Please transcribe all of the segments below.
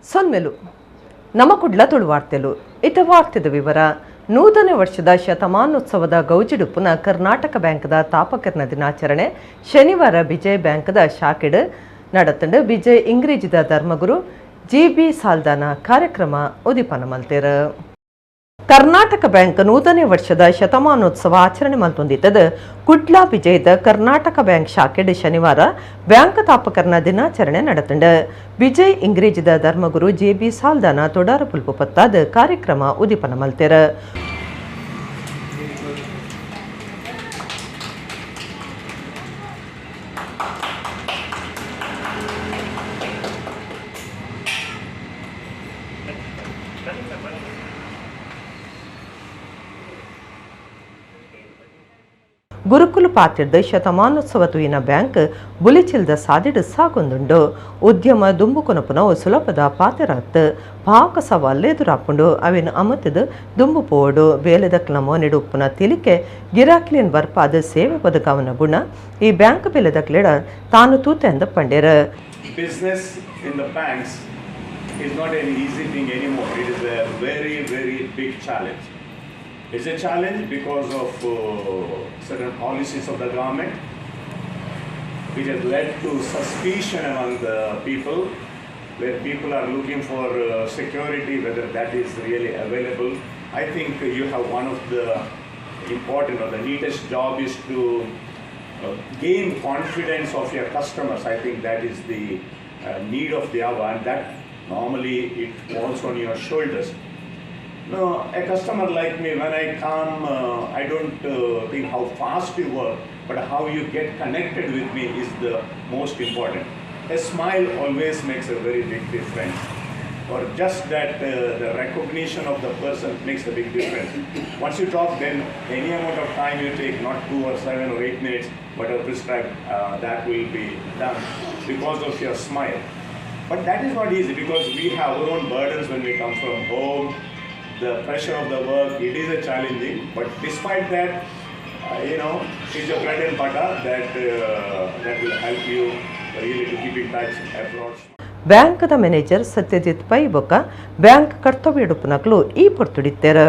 ಸೊಲ್ಮೆಲು ನಮ್ಮ ಕುಡ್ಲ ತುಳು ವಾರ್ತೆಲು. ಇತ ವಾರ್ತೆದ ವಿವರ. ನೂತನ ವರ್ಷದ ಶತಮಾನೋತ್ಸವದ ಗೌಜಿಡುಪ್ಪುನ ಕರ್ನಾಟಕ ಬ್ಯಾಂಕ್ದ ತಾಪಕರ್ನ ದಿನಾಚರಣೆ ಶನಿವಾರ ವಿಜಯ್ ಬ್ಯಾಂಕ್ದ ಶಾಖೆಡ್ ನಡತುಂಡು. ವಿಜಯ್ ಇಂಗ್ರೇಜಿದ ಧರ್ಮಗುರು ಜಿ ಬಿ ಸಾಲ್ದಾನ ಕಾರ್ಯಕ್ರಮ ಉದಿಪನ ಮಲ್ತೆರ್. ಕರ್ನಾಟಕ ಬ್ಯಾಂಕ್ ನೂತನ ವರ್ಷದ ಶತಮಾನೋತ್ಸವ ಆಚರಣೆ ಮಲ್ತೊಂದಿತ್ತದು. ಕುಡ್ಲಾ ವಿಜಯದ ಕರ್ನಾಟಕ ಬ್ಯಾಂಕ್ ಶಾಖೆಡ್ ಶನಿವಾರ ಬ್ಯಾಂಕ್ ತಾಪಕರ್ನ ದಿನಾಚರಣೆ ನಡತುಂಡು. ವಿಜಯ್ ಇಂಗ್ರೇಜಿದ ಧರ್ಮಗುರು ಜೆ ಬಿ ಸಾಲ್ದಾನ ತೊಡಾರ ಪುಲ್ಪು ಪತ್ತಾದ್ ಕಾರ್ಯಕ್ರಮ ಉದಿಪನ ಮಲ್ತೆರ್. ಗುರುಕುಲು ಪಾತಿರ್ದ ಶತಮಾನೋತ್ಸವ ತುಯಿನ ಬ್ಯಾಂಕ್ ಬುಲಿಚಿಲ್ದ ಸಾದಿಡು ಸಾಗೊಂದುಂಡು. ಉದ್ಯಮ ದುಂಬು ಕೊನಪುನವು ಸುಲಭದ ಪಾತೆರಾತ್ ಪಾಕ ಸವಾಲ್ ಎದುರಾಪುಂಡು. ಅವಿನ ಅಮತದ ದುಂಬು ಪೋಡು. ಬೇಲೆದಕ್ಲ ಮೋನೆಡು ಉಪ್ಪುನ ತಿಳಿಕೆ, ಗಿರಾಕ್ಲಿನ್ ಬರ್ಪಾದ ಸೇವೆ ಬದಕಾವನ ಗುಣ ಈ ಬ್ಯಾಂಕ್ ಬೇಲೆದಕ್ಲೆಡ ತಾನು ತೂತೆ ಅಂದ ಪಂಡೇರ. Business in the banks is not an easy thing anymore. It is a very, very big challenge. It's a challenge because of certain policies of the government, which has led to suspicion among the people, where people are looking for security, whether that is really available. I think you have one of the important or the neatest job is to gain confidence of your customers. I think that is the need of the hour, and that normally it falls on your shoulders. No, a customer like me, when I come, I don't think how fast you work, but how you get connected with me is the most important. A smile always makes a very big difference. Or just that the recognition of the person makes a big difference. Once you talk, then any amount of time you take, not 2 or 7 or 8 minutes, but are prescribed, that will be done because of your smile. But that is not easy because we have our own burdens when we come from home. The pressure of the work, it is a challenging, but despite that, it's your bread and butter that will help you really to keep in touch abroad. ಬ್ಯಾಂಕ್ದ manager Satyajit pi ಬೊಕ್ಕ bank ಕರ್ತವ್ಯ ಉಡುಪುನಕ್ಲು ಈ ಪೊರ್ತುಡಿತ್ತೆರ್.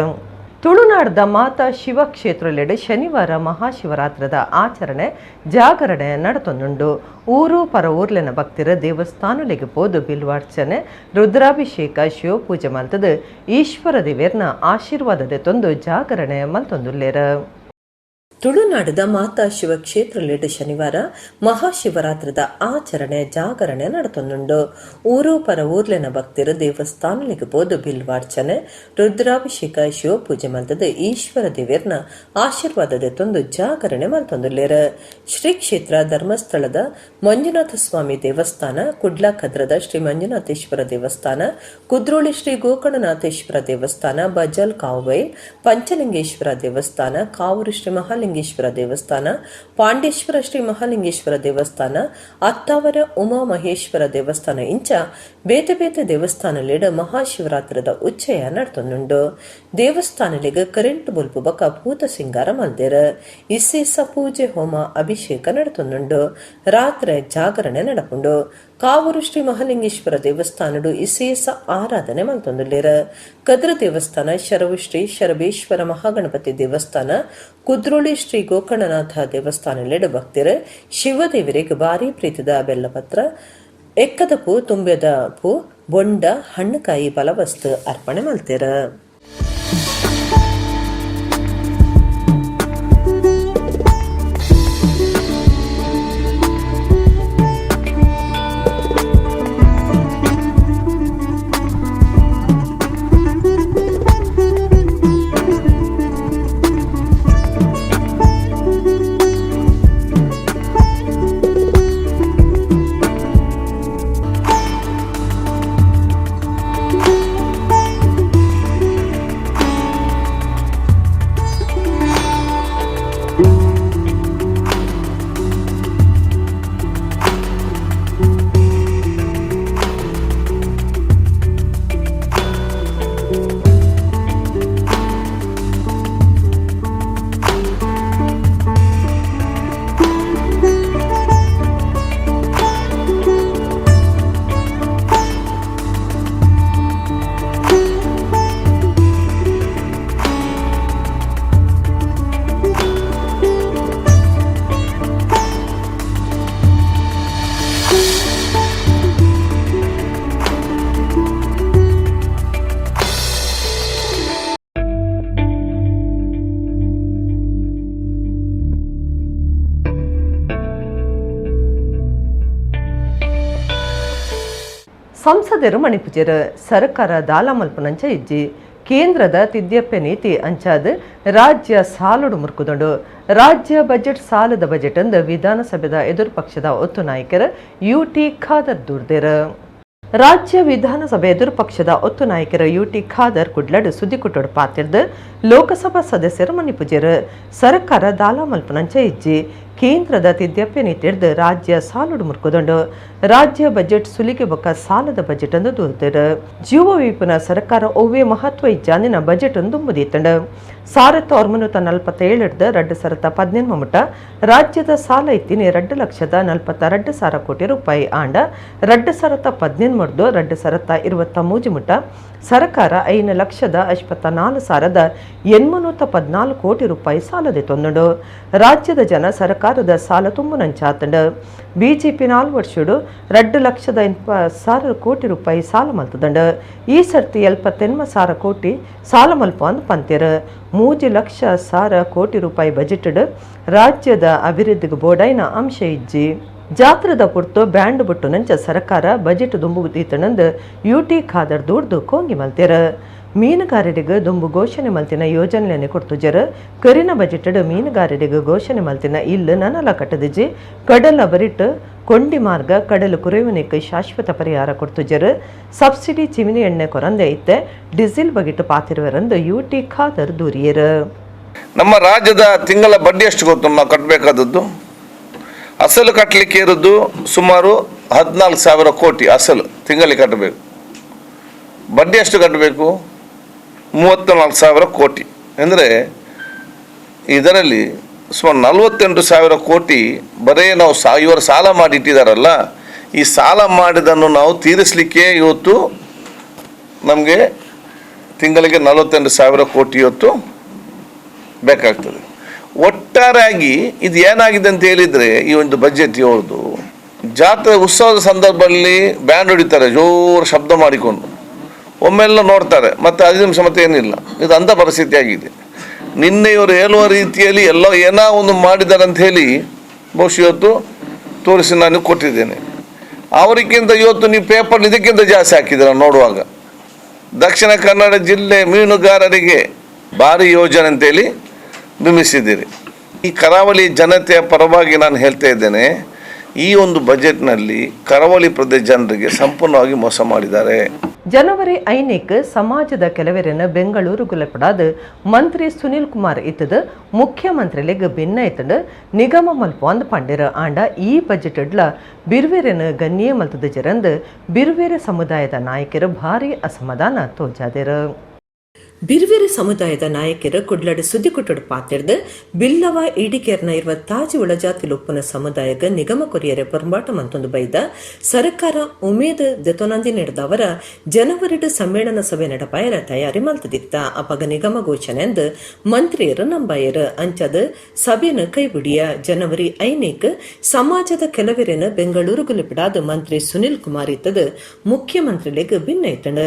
ತುಳುನಾಡ್ದ ಮಾತಾ ಶಿವ ಕ್ಷೇತ್ರಲೆಡ್ ಶನಿವಾರ ಮಹಾಶಿವರಾತ್ರದ ಆಚರಣೆ ಜಾಗರಣೆ ನಡತೊಂದುಂಡು. ಊರು ಪರ ಊರ್ಲೆನ ಭಕ್ತರ ದೇವಸ್ಥಾನಲೆಗ್ ಪೋದು ಬಿಲ್ವಾರ್ಚನೆ, ರುದ್ರಾಭಿಷೇಕ, ಶಿವಪೂಜೆ ಮಲ್ತದು ಈಶ್ವರ ದೇವೇರ್ನ ಆಶೀರ್ವಾದ ದೆತೊಂದು ಜಾಗರಣೆ ಮಲ್ತೊಂದುಲ್ಲೆರ್. ತುಳುನಾಡದ ಮಾತಾ ಶಿವಕ್ಷೇತ್ರಲೆಡ್ ಶನಿವಾರ ಮಹಾಶಿವರಾತ್ರದ ಆಚರಣೆ ಜಾಗರಣೆ ನಡತೊಂದುಂಡು. ಊರು ಪರ ಊರ್ಲೆನ ಭಕ್ತರು ದೇವಸ್ಥಾನಲೆಗ್ ಪೋದು ಬಿಲ್ವಾರ್ಚನೆ, ರುದ್ರಾಭಿಷೇಕ, ಶಿವಪೂಜೆ ಮಲ್ತದು ಈಶ್ವರ ದೇವೇರ್ನ ಆಶೀರ್ವಾದ ದೆತೊಂದು ಜಾಗರಣೆ ಮಲ್ತೊಂದುಲ್ಲೆರ್. ಶ್ರೀ ಕ್ಷೇತ್ರ ಧರ್ಮಸ್ಥಳದ ಮಂಜುನಾಥ ಸ್ವಾಮಿ ದೇವಸ್ಥಾನ, ಕುಡ್ಲ ಕದ್ರದ ಶ್ರೀ ಮಂಜುನಾಥೇಶ್ವರ ದೇವಸ್ಥಾನ, ಕುದ್ರೋಳಿ ಶ್ರೀ ಗೋಕರ್ಣನಾಥೇಶ್ವರ ದೇವಸ್ಥಾನ, ಬಜಲ್ ಕಾವುಬೈಲ್ ಪಂಚಲಿಂಗೇಶ್ವರ ದೇವಸ್ಥಾನ, ಕಾವೂರು ಶ್ರೀ ಮಹಾಲಿಂಗೇಶ್ವರ ದೇವಸ್ಥಾನ, ಪಾಂಡೇಶ್ವರ ಶ್ರೀ ಮಹಾಲಿಂಗೇಶ್ವರ ದೇವಸ್ಥಾನ, ಅತ್ತಾವರ ಉಮಾ ಮಹೇಶ್ವರ ದೇವಸ್ಥಾನ ಇಂಚ ಬೇತೆ ಬೇತೆ ದೇವಸ್ಥಾನಲೆಡ್ ಮಹಾಶಿವರಾತ್ರದ ಉಚ್ಚಯ ನಡತೊಂದುಂಡು. ದೇವಸ್ಥಾನಲೆಗ್ ಕರೆಂಟ್ ಬೊಲ್ಪು ಬೊಕ ಪೂತ ಸಿಂಗಾರ ಮಲ್ದೆರ್. ಇಸೇಸ ಪೂಜೆ, ಹೋಮ, ಅಭಿಷೇಕ ನಡತೊಂದುಂಡು. ರಾತ್ರೆ ಜಾಗರಣೆ ನಡಪುಂಡು. ಕಾವೂರು ಶ್ರೀ ಮಹಾಲಿಂಗೇಶ್ವರ ದೇವಸ್ಥಾನಡು ಇಸೇಸ ಆರಾಧನೆ ಮಲ್ತೊಂದುಲ್ಲೆರ್. ಕದ್ರ ದೇವಸ್ಥಾನ, ಶರವು ಶ್ರೀ ಶರಬೇಶ್ವರ ಮಹಾಗಣಪತಿ ದೇವಸ್ಥಾನ, ಕುದ್ರೋಳಿ ಶ್ರೀ ಗೋಕರ್ಣನಾಥ ದೇವಸ್ಥಾನಲೆಡ್ ಭಕ್ತರು ಶಿವದೇವರಿಗೆ ಭಾರಿ ಪ್ರೀತಿದ ಬೆಲ್ಲಪತ್ರ, ಎಕ್ಕದ ಪೂ, ತುಂಬೆದ ಪೂ, ಬೊಂಡ, ಹಣ್ಣುಕಾಯಿ ಫಲವಸ್ತು ಅರ್ಪಣೆ ಮಲ್ತೆರ್. ಸಂಸದರು ಮಣಿಪುಜೆರ್ ಸರ್ಕಾರ ದಾಲ ಮಲ್ಪುನಂಚ ಇಜ್ಜಿ ಕೇಂದ್ರದ ತಿದ್ಯಪ್ಪೆ ನೀತಿ ಅಂಚಾದ್ ರಾಜ್ಯ ಸಾಲುಡು ಮುರ್ಕುದುಂಡು ರಾಜ್ಯ ಬಜೆಟ್ ಸಾಲದ ಬಜೆಟ್ ಅಂದು ವಿಧಾನಸಭೆದ ಎದುರು ಪಕ್ಷದ ಒತ್ತು ನಾಯಕರು ಯುಟಿ ಖಾದರ್ ದೂರ್ದೆರ್. ರಾಜ್ಯ ವಿಧಾನಸಭೆ ಎದುರು ಪಕ್ಷದ ಒತ್ತು ನಾಯಕರು ಯುಟಿ ಖಾದರ್ ಕುಡ್ಲಡ್ ಸುದ್ದಿಕುಟ್ಟೋಡು ಪಾತಿರ್ದು ಲೋಕಸಭಾ ಸದಸ್ಯರು ಮಣಿಪುಜೆರ್ ಸರ್ಕಾರ ದಾಲ ಮಲ್ಪುನಂಚ ಇಜ್ಜಿ ಕೇಂದ್ರದ ತಿದ್ಯಪ್ಪೆ ನೀತಿರ್ದು ರಾಜ್ಯ ಸಾಲುಡು ಮುರ್ಕುದುಂಡು ರಾಜ್ಯ ಬಜೆಟ್ ಸುಲಿಗೆ ಬೊಕ್ಕ ಸಾಲದ ಬಜೆಟ್ ಅನ್ನು ದೂರ್ದೆರ್. ಜೀವವೀಪುನ ಸರ್ಕಾರ ಒವ್ವೇ ಮಹತ್ವ ಇಜ್ಜಾಂದಿನ ಬಜೆಟ್ ಅನ್ನು ದುಂಬುದೀತಂಡು. 1947 2018 ಮುಟ್ಟ ರಾಜ್ಯದ ಸಾಲ ಇತ್ತಿನ 2,42,000 ಕೋಟಿ ರೂಪಾಯಿ ಆಂಡ 2018 2023 ಮುಟ್ಟ ಸರ್ಕಾರ 5,54,814 ಕೋಟಿ ರೂಪಾಯಿ ಸಾಲದೆ ತೊಂದುಂಡು. ರಾಜ್ಯದ ಜನ ಸರ್ಕಾರದ ಸಾಲ ತುಂಬುನಂಚಾತಂಡು. ಬಿಜೆಪಿ 4 ವರ್ಷಡು 2,80,000 ಕೋಟಿ ರೂಪಾಯಿ ಸಾಲ ಮಲ್ತದಂಡು. ಈ ಸರ್ತಿ 78,000 ಕೋಟಿ ಸಾಲ ಮಲ್ಪ ಅಂದ್ ಪಂತೇರು. 3,00,000 ಕೋಟಿ ರೂಪಾಯಿ ಬಜೆಟ್ ರಾಜ್ಯದ ಅಭಿವೃದ್ಧಿಗೆ ಬೋಡೈನ ಅಂಶ ಇಜ್ಜಿ. ಜಾತ್ರದ ಪುರ್ತು ಬ್ಯಾಂಡ್ ಬುಟ್ಟು ನಂಚ ಸರ್ಕಾರ ಬಜೆಟ್ ದುಂಬು ಯುಟಿ ಖಾದರ್ ದೂರ್ದು ಕೋಂಗಿ ಮಲ್ತೇರ. ಮೀನುಗಾರರಿಗೆ ದುಂಬು ಘೋಷಣೆ ಮಲ್ತಿನ ಯೋಜನೆಯನ್ನು ಕೊಡ್ತುಜರು. ಕರಿನ ಬಜೆಟ್ ಮೀನುಗಾರರಿಗೆ ಘೋಷಣೆ ಮಲ್ತಿನ ಇಲ್ಲು ನನಲ ಕಟ್ಟದಿಜಿ. ಕಡಲ ಬರಿಟ್ಟು ಕೊಂಡಿ ಮಾರ್ಗ ಕಡಲು ಕುರೆಯುವನಿಗೆ ಶಾಶ್ವತ ಪರಿಹಾರ ಕೊಡ್ತುಜರು. ಸಬ್ಸಿಡಿ ಚಿಮಿನಿ ಎಣ್ಣೆ ಕೊರಂದೆ ಇತ್ತೆ ಡೀಸೆಲ್ ಬಗಿಟ್ಟು ಪಾತಿರುವರಂದು ಯುಟಿ ಖಾದರ್ ದೂರಿಯರು. ನಮ್ಮ ರಾಜ್ಯದ ತಿಂಗಳ ಬಡ್ಡಿ ಎಷ್ಟು ಗೊತ್ತು ನಾವು ಕಟ್ಟಬೇಕಾದದ್ದು? ಅಸಲು ಕಟ್ಟಲಿಕ್ಕೆ ಇರೋದು ಸುಮಾರು 14,000 ಕೋಟಿ ಅಸಲು ತಿಂಗಳಿಗೆ ಕಟ್ಟಬೇಕು. ಬಡ್ಡಿ ಎಷ್ಟು ಕಟ್ಟಬೇಕು? 34,000 ಕೋಟಿ. ಅಂದರೆ ಇದರಲ್ಲಿ ಸುಮಾರು 48,000 ಕೋಟಿ ಬರೇ ನಾವು ಇವರು ಸಾಲ ಮಾಡಿಟ್ಟಿದ್ದಾರಲ್ಲ, ಈ ಸಾಲ ಮಾಡಿದ್ದನ್ನು ನಾವು ತೀರಿಸಲಿಕ್ಕೆ ಇವತ್ತು ನಮಗೆ ತಿಂಗಳಿಗೆ 48,000 ಕೋಟಿ ಇವತ್ತು ಬೇಕಾಗ್ತದೆ. ಒಟ್ಟಾರೆಯಾಗಿ ಇದು ಏನಾಗಿದೆ ಅಂತ ಹೇಳಿದರೆ, ಈ ಒಂದು ಬಜೆಟ್ ಇವ್ರದ್ದು ಜಾತ್ರೆ ಉತ್ಸವದ ಸಂದರ್ಭದಲ್ಲಿ ಬ್ಯಾಂಡ್ ಹೊಡಿತಾರೆ ಜೋರು ಶಬ್ದ ಮಾಡಿಕೊಂಡು, ಒಮ್ಮೆಲ್ಲ ನೋಡ್ತಾರೆ, ಮತ್ತು 5 ನಿಮಿಷ ಮತ್ತೆ ಏನಿಲ್ಲ. ಇದು ಅಂಥ ಪರಿಸ್ಥಿತಿ ಆಗಿದೆ. ನಿನ್ನೆ ಇವರು ಹೇಳುವ ರೀತಿಯಲ್ಲಿ ಎಲ್ಲ ಏನೋ ಒಂದು ಮಾಡಿದ್ದಾರೆ ಅಂತ ಹೇಳಿ ಬಹುಶಃ ಇವತ್ತು ತೋರಿಸಿ ನಾನು ಕೊಟ್ಟಿದ್ದೇನೆ. ಅವರಿಗಿಂತ ಇವತ್ತು ನೀವು ಪೇಪರ್ ಇದಕ್ಕಿಂತ ಜಾಸ್ತಿ ಹಾಕಿದ್ದೀರ ನೋಡುವಾಗ. ದಕ್ಷಿಣ ಕನ್ನಡ ಜಿಲ್ಲೆ ಮೀನುಗಾರರಿಗೆ ಭಾರಿ ಯೋಜನೆ ಅಂತೇಳಿ ಬಿಂಬಿಸಿದ್ದೀರಿ. ಈ ಕರಾವಳಿ ಜನತೆಯ ಪರವಾಗಿ ನಾನು ಹೇಳ್ತಾ ಇದ್ದೇನೆ, ಈ ಒಂದು ಬಜೆಟ್ನಲ್ಲಿ ಕರಾವಳಿ ಪ್ರದೇಶ ಜನರಿಗೆ ಸಂಪೂರ್ಣವಾಗಿ ಮೋಸ ಮಾಡಿದ್ದಾರೆ. ಜನವರಿ 5ಕ್ಕೆ ಸಮಾಜದ ಕೆಲವರನ್ನು ಬೆಂಗಳೂರು ಗುಲಪಡಾದ ಮಂತ್ರಿ ಸುನಿಲ್ ಕುಮಾರ್ ಇತ್ತದ ಮುಖ್ಯಮಂತ್ರಿಲಿಗೆ ಭಿನ್ನ ಇತ್ತಂಡು ನಿಗಮ ಮಲ್ಪ ಅಂದ್ ಪಂಡಿರ. ಆಂಡ ಈ ಬಜೆಟ್ ಡ್ಲ ಬಿರ್ವೇರನ್ನು ಗಣ್ಯ ಮಲ್ತದ ಜರಂದು ಬಿರ್ವೇರೆ ಸಮುದಾಯದ ನಾಯಕರು ಭಾರಿ ಅಸಮಾಧಾನ ತೋಜಾದಿರು. ಬಿರ್ವೇರೆ ಸಮುದಾಯದ ನಾಯಕರು ಕುಡ್ಲಡು ಸುದ್ದಿಕುಟ್ಟಡು ಪಾತಿರ್ದು ಬಿಲ್ಲವ ಈಡಿಕೇರ್ನ ಇರುವ ತಾಜಿ ಒಳಜಾತಿ ಲೊಪ್ಪುನ ಸಮುದಾಯಕ್ಕೆ ನಿಗಮ ಕೊರಿಯರೆ ಪೊರಂಬಾಟ ಮಂತೊಂದು ಬೈದ ಸರ್ಕಾರ ಉಮೇದ್ ದೆತೊನಂದಿ ನಡೆದವರ ಜನವರಿಡು ಸಮ್ಮೇಳನ ಸಭೆ ನಡಪಾಯರ ತಯಾರಿ ಮಲ್ತದಿತ್ತ. ಅಪಗ ನಿಗಮ ಘೋಷಣೆ ಎಂದು ಮಂತ್ರಿಯರು ನಂಬಾಯರು. ಅಂಚದ ಸಭೆನ ಕೈಬಿಡಿಯ ಜನವರಿ 5ಕ್ಕೆ ಸಮಾಜದ ಕೆಲವರೇನ ಬೆಂಗಳೂರು ಗುಲಪಿಡಾದ ಮಂತ್ರಿ ಸುನಿಲ್ ಕುಮಾರ್ ಇತ್ತದ ಮುಖ್ಯಮಂತ್ರಿಲಿಗೆ ಭಿನ್ನ ಇತ್ತಂಡ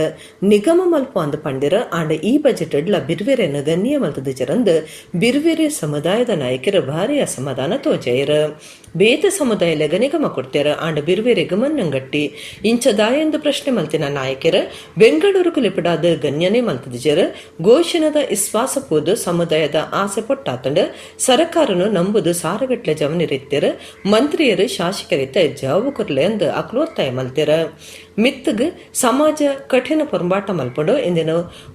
ನಿಗಮ ಮಲ್ಪ ಅಂದ್ ಪಂಡಿರ. ಆಂಡ ಈ ಬಜೆಟ್ ಡ್ಲ ಬಿರ್ವೇರೆನ ಗಣ್ಯ ಮಲ್ತದ ಜರಂದು ಬಿರ್ವೇರೆ ಸಮುದಾಯದ ನಾಯಕರ ಭಾರಿ ಅಸಮಾಧಾನ ತೋಜಾಯರ. ಬೇತ ಸಮುದಾಯಲೆಗ ನಿಗಮ ಕೊಡ್ತಾರ, ಆಂಡ ಬಿರ್ವೇರೆಗ್ ಮನ್ನಂಗಟ್ಟಿ ಇಂಚದಾಯೆಂದು ಪ್ರಶ್ನೆ ಮಲ್ತಿನ ನಾಯಕರ ಬೆಂಗಳೂರು ಕುಲಿಪಿಡಾದ ಗಣ್ಯನೇ ಮಲ್ತದ ಜರ ಘೋಷಣದ ಇಸ್ವಾಸ ಪೋದು ಸಮುದಾಯದ ಆಸೆ ಪೊಟ್ಟಾತಂಡ ಸರ್ಕಾರನು ನಂಬುದು ಸಾರಗಟ್ಲೆ ಜವನಿರಿತ್ಯರ ಮಂತ್ರಿಯರು ಶಾಸಕರಿತ್ತ ಜವಾಬು ಕೊರ್ಲೆ ಎಂದು ಅಕ್ಲೋತ್ತಾಯ ಮಲ್ತಿರ. ಮಿತ್ತಗ್ ಸಮಾಜ ಕಠಿಣ ಪೊರಂಬಾಟ ಮಲ್ಪಂಡು ಇಂದಿನ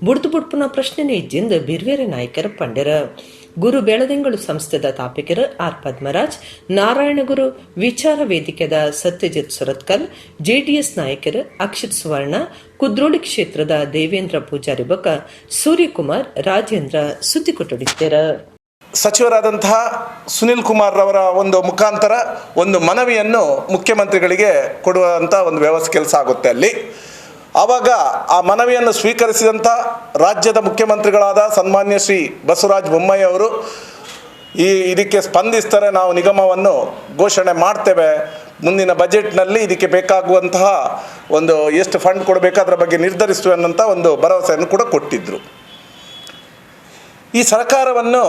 ಬುಡ್ದು ಬುಡ್ಪುನ ಪ್ರಶ್ನೆನೇ ಇಜ್ಜಿಂದ ಬಿರ್ವೇರೆ ನಾಯಕರ ಪಂಡಿರ. ಗುರು ಬೆಳದಿಂಗಳು ಸಂಸ್ಥೆದ ತಾಪಿಕರು ಆರ್ ಪದ್ಮರಾಜ್, ನಾರಾಯಣಗುರು ವಿಚಾರ ವೇದಿಕೆದ ಸತ್ಯಜಿತ್ ಸುರತ್ಕಲ್, ಜೆಡಿಎಸ್ ನಾಯಕರು ಅಕ್ಷಿತ್ ಸುವರ್ಣ, ಕುದ್ರೋಳಿ ಕ್ಷೇತ್ರದ ದೇವೇಂದ್ರ ಪೂಜಾರಿ ಬೊಕ್ಕ ಸೂರ್ಯಕುಮಾರ್, ರಾಜೇಂದ್ರ ಸುದ್ದಿ ಕೊಟ್ಟಡಿದ್ದಾರೆ. ಸಚಿವರಾದಂತಹ ಸುನಿಲ್ ಕುಮಾರ್ ರವರ ಒಂದು ಮುಖಾಂತರ ಒಂದು ಮನವಿಯನ್ನು ಮುಖ್ಯಮಂತ್ರಿಗಳಿಗೆ ಕೊಡುವಂಥ ಒಂದು ವ್ಯವಸ್ಥೆ ಕೆಲಸ ಆಗುತ್ತೆ ಅಲ್ಲಿ. ಆವಾಗ ಆ ಮನವಿಯನ್ನು ಸ್ವೀಕರಿಸಿದಂಥ ರಾಜ್ಯದ ಮುಖ್ಯಮಂತ್ರಿಗಳಾದ ಸನ್ಮಾನ್ಯ ಶ್ರೀ ಬಸವರಾಜ ಬೊಮ್ಮಾಯಿ ಅವರು ಇದಕ್ಕೆ ಸ್ಪಂದಿಸ್ತಾರೆ. ನಾವು ನಿಗಮವನ್ನು ಘೋಷಣೆ ಮಾಡ್ತೇವೆ, ಮುಂದಿನ ಬಜೆಟ್ನಲ್ಲಿ ಇದಕ್ಕೆ ಬೇಕಾಗುವಂತಹ ಒಂದು ಎಷ್ಟು ಫಂಡ್ ಕೊಡಬೇಕು ಅದರ ಬಗ್ಗೆ ನಿರ್ಧರಿಸ್ತೇವೆ ಅನ್ನೋಂಥ ಒಂದು ಭರವಸೆಯನ್ನು ಕೂಡ ಕೊಟ್ಟಿದ್ದರು. ಈ ಸರ್ಕಾರವನ್ನು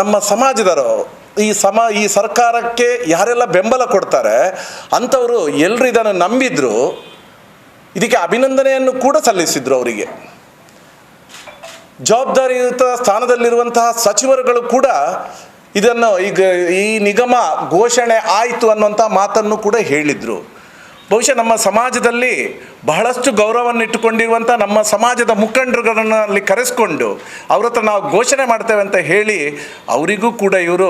ನಮ್ಮ ಸಮಾಜದವರು, ಈ ಸರ್ಕಾರಕ್ಕೆ ಯಾರೆಲ್ಲ ಬೆಂಬಲ ಕೊಡ್ತಾರೆ ಅಂಥವರು ಎಲ್ಲರೂ ಇದನ್ನು ನಂಬಿದ್ರು. ಇದಕ್ಕೆ ಅಭಿನಂದನೆಯನ್ನು ಕೂಡ ಸಲ್ಲಿಸಿದರು. ಅವರಿಗೆ ಜವಾಬ್ದಾರಿಯುತ ಸ್ಥಾನದಲ್ಲಿರುವಂತಹ ಸಚಿವರುಗಳು ಕೂಡ ಇದನ್ನು ಈಗ ಈ ನಿಗಮ ಘೋಷಣೆ ಆಯಿತು ಅನ್ನುವಂಥ ಮಾತನ್ನು ಕೂಡ ಹೇಳಿದರು. ಬಹುಶಃ ನಮ್ಮ ಸಮಾಜದಲ್ಲಿ ಬಹಳಷ್ಟು ಗೌರವವನ್ನು ಇಟ್ಟುಕೊಂಡಿರುವಂಥ ನಮ್ಮ ಸಮಾಜದ ಮುಖಂಡರುಗಳನ್ನು ಅಲ್ಲಿ ಕರೆಸ್ಕೊಂಡು ಅವ್ರ ಹತ್ರ ನಾವು ಘೋಷಣೆ ಮಾಡ್ತೇವೆ ಅಂತ ಹೇಳಿ ಅವರಿಗೂ ಕೂಡ ಇವರು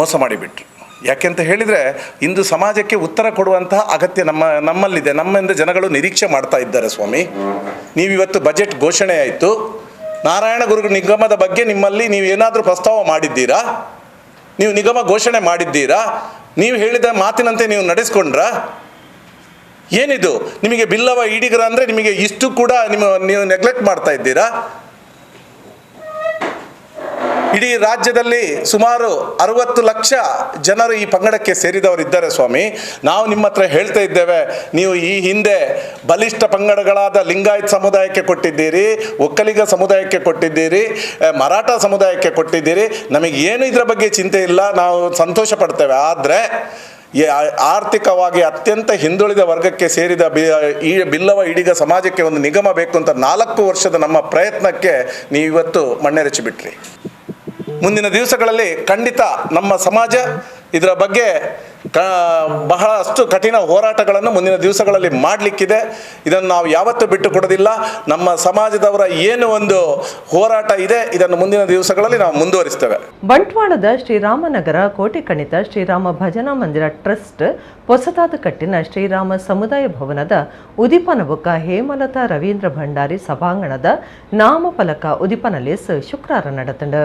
ಮೋಸ ಮಾಡಿಬಿಟ್ರು. ಯಾಕೆಂತ ಹೇಳಿದರೆ ಇಂದು ಸಮಾಜಕ್ಕೆ ಉತ್ತರ ಕೊಡುವಂತಹ ಅಗತ್ಯ ನಮ್ಮಲ್ಲಿದೆ. ನಮ್ಮಿಂದ ಜನಗಳು ನಿರೀಕ್ಷೆ ಮಾಡ್ತಾ ಇದ್ದಾರೆ. ಸ್ವಾಮಿ, ನೀವಿವತ್ತು ಬಜೆಟ್ ಘೋಷಣೆ ಆಯಿತು, ನಾರಾಯಣ ಗುರು ನಿಗಮದ ಬಗ್ಗೆ ನಿಮ್ಮಲ್ಲಿ ನೀವು ಏನಾದರೂ ಪ್ರಸ್ತಾವ ಮಾಡಿದ್ದೀರಾ? ನೀವು ನಿಗಮ ಘೋಷಣೆ ಮಾಡಿದ್ದೀರಾ? ನೀವು ಹೇಳಿದ ಮಾತಿನಂತೆ ನೀವು ನಡೆಸ್ಕೊಂಡ್ರಾ? ಏನಿದು ನಿಮಗೆ ಬಿಲ್ಲವ ಈಡಿಗರ ಅಂದರೆ ನಿಮಗೆ ಇಷ್ಟು ಕೂಡ ನೀವು ನೆಗ್ಲೆಕ್ಟ್ ಮಾಡ್ತಾ ಇದ್ದೀರಾ? ಇಡೀ ರಾಜ್ಯದಲ್ಲಿ ಸುಮಾರು 60 ಲಕ್ಷ ಜನರು ಈ ಪಂಗಡಕ್ಕೆ ಸೇರಿದವರಿದ್ದಾರೆ ಸ್ವಾಮಿ. ನಾವು ನಿಮ್ಮ ಹತ್ರ ಹೇಳ್ತಾ ಇದ್ದೇವೆ, ನೀವು ಈ ಹಿಂದೆ ಬಲಿಷ್ಠ ಪಂಗಡಗಳಾದ ಲಿಂಗಾಯತ್ ಸಮುದಾಯಕ್ಕೆ ಕೊಟ್ಟಿದ್ದೀರಿ, ಒಕ್ಕಲಿಗ ಸಮುದಾಯಕ್ಕೆ ಕೊಟ್ಟಿದ್ದೀರಿ, ಮರಾಠ ಸಮುದಾಯಕ್ಕೆ ಕೊಟ್ಟಿದ್ದೀರಿ. ನಮಗೇನು ಇದರ ಬಗ್ಗೆ ಚಿಂತೆ ಇಲ್ಲ, ನಾವು ಸಂತೋಷ ಪಡ್ತೇವೆ. ಆದರೆ ಆರ್ಥಿಕವಾಗಿ ಅತ್ಯಂತ ಹಿಂದುಳಿದ ವರ್ಗಕ್ಕೆ ಸೇರಿದ ಈ ಬಿಲ್ಲವ ಈಡಿಗ ಸಮಾಜಕ್ಕೆ ಒಂದು ನಿಗಮ ಬೇಕು ಅಂತ 4 ವರ್ಷದ ನಮ್ಮ ಪ್ರಯತ್ನಕ್ಕೆ ನೀವಿವತ್ತು ಮಣ್ಣೆರಚಿಬಿಟ್ರಿ. ಮುಂದಿನ ದಿವಸಗಳಲ್ಲಿ ಖಂಡಿತ ನಮ್ಮ ಸಮಾಜ ಇದರ ಬಗ್ಗೆ ಬಹಳಷ್ಟು ಕಠಿಣ ಹೋರಾಟಗಳನ್ನು ಮುಂದಿನ ದಿವಸಗಳಲ್ಲಿ ಮಾಡಲಿಕ್ಕಿದೆ. ಇದನ್ನು ನಾವು ಯಾವತ್ತೂ ಬಿಟ್ಟು ಕೊಡೋದಿಲ್ಲ. ನಮ್ಮ ಸಮಾಜದವರ ಏನು ಒಂದು ಹೋರಾಟ ಇದೆ, ಇದನ್ನು ಮುಂದಿನ ದಿವಸಗಳಲ್ಲಿ ನಾವು ಮುಂದುವರಿಸ್ತೇವೆ. ಬಂಟ್ವಾಳದ ಶ್ರೀರಾಮನಗರ ಕೋಟೆ ಕಣಿತ ಶ್ರೀರಾಮ ಭಜನಾ ಮಂದಿರ ಟ್ರಸ್ಟ್ ಹೊಸದಾದ ಕಟ್ಟಿನ ಶ್ರೀರಾಮ ಸಮುದಾಯ ಭವನದ ಉದಿಪನ ಬೊಕ್ಕ ಹೇಮಲತಾ ರವೀಂದ್ರ ಭಂಡಾರಿ ಸಭಾಂಗಣದ ನಾಮಫಲಕ ಉದಿಪನಲೇಸ್ ಶುಕ್ರವಾರ ನಡೆತಂಡ.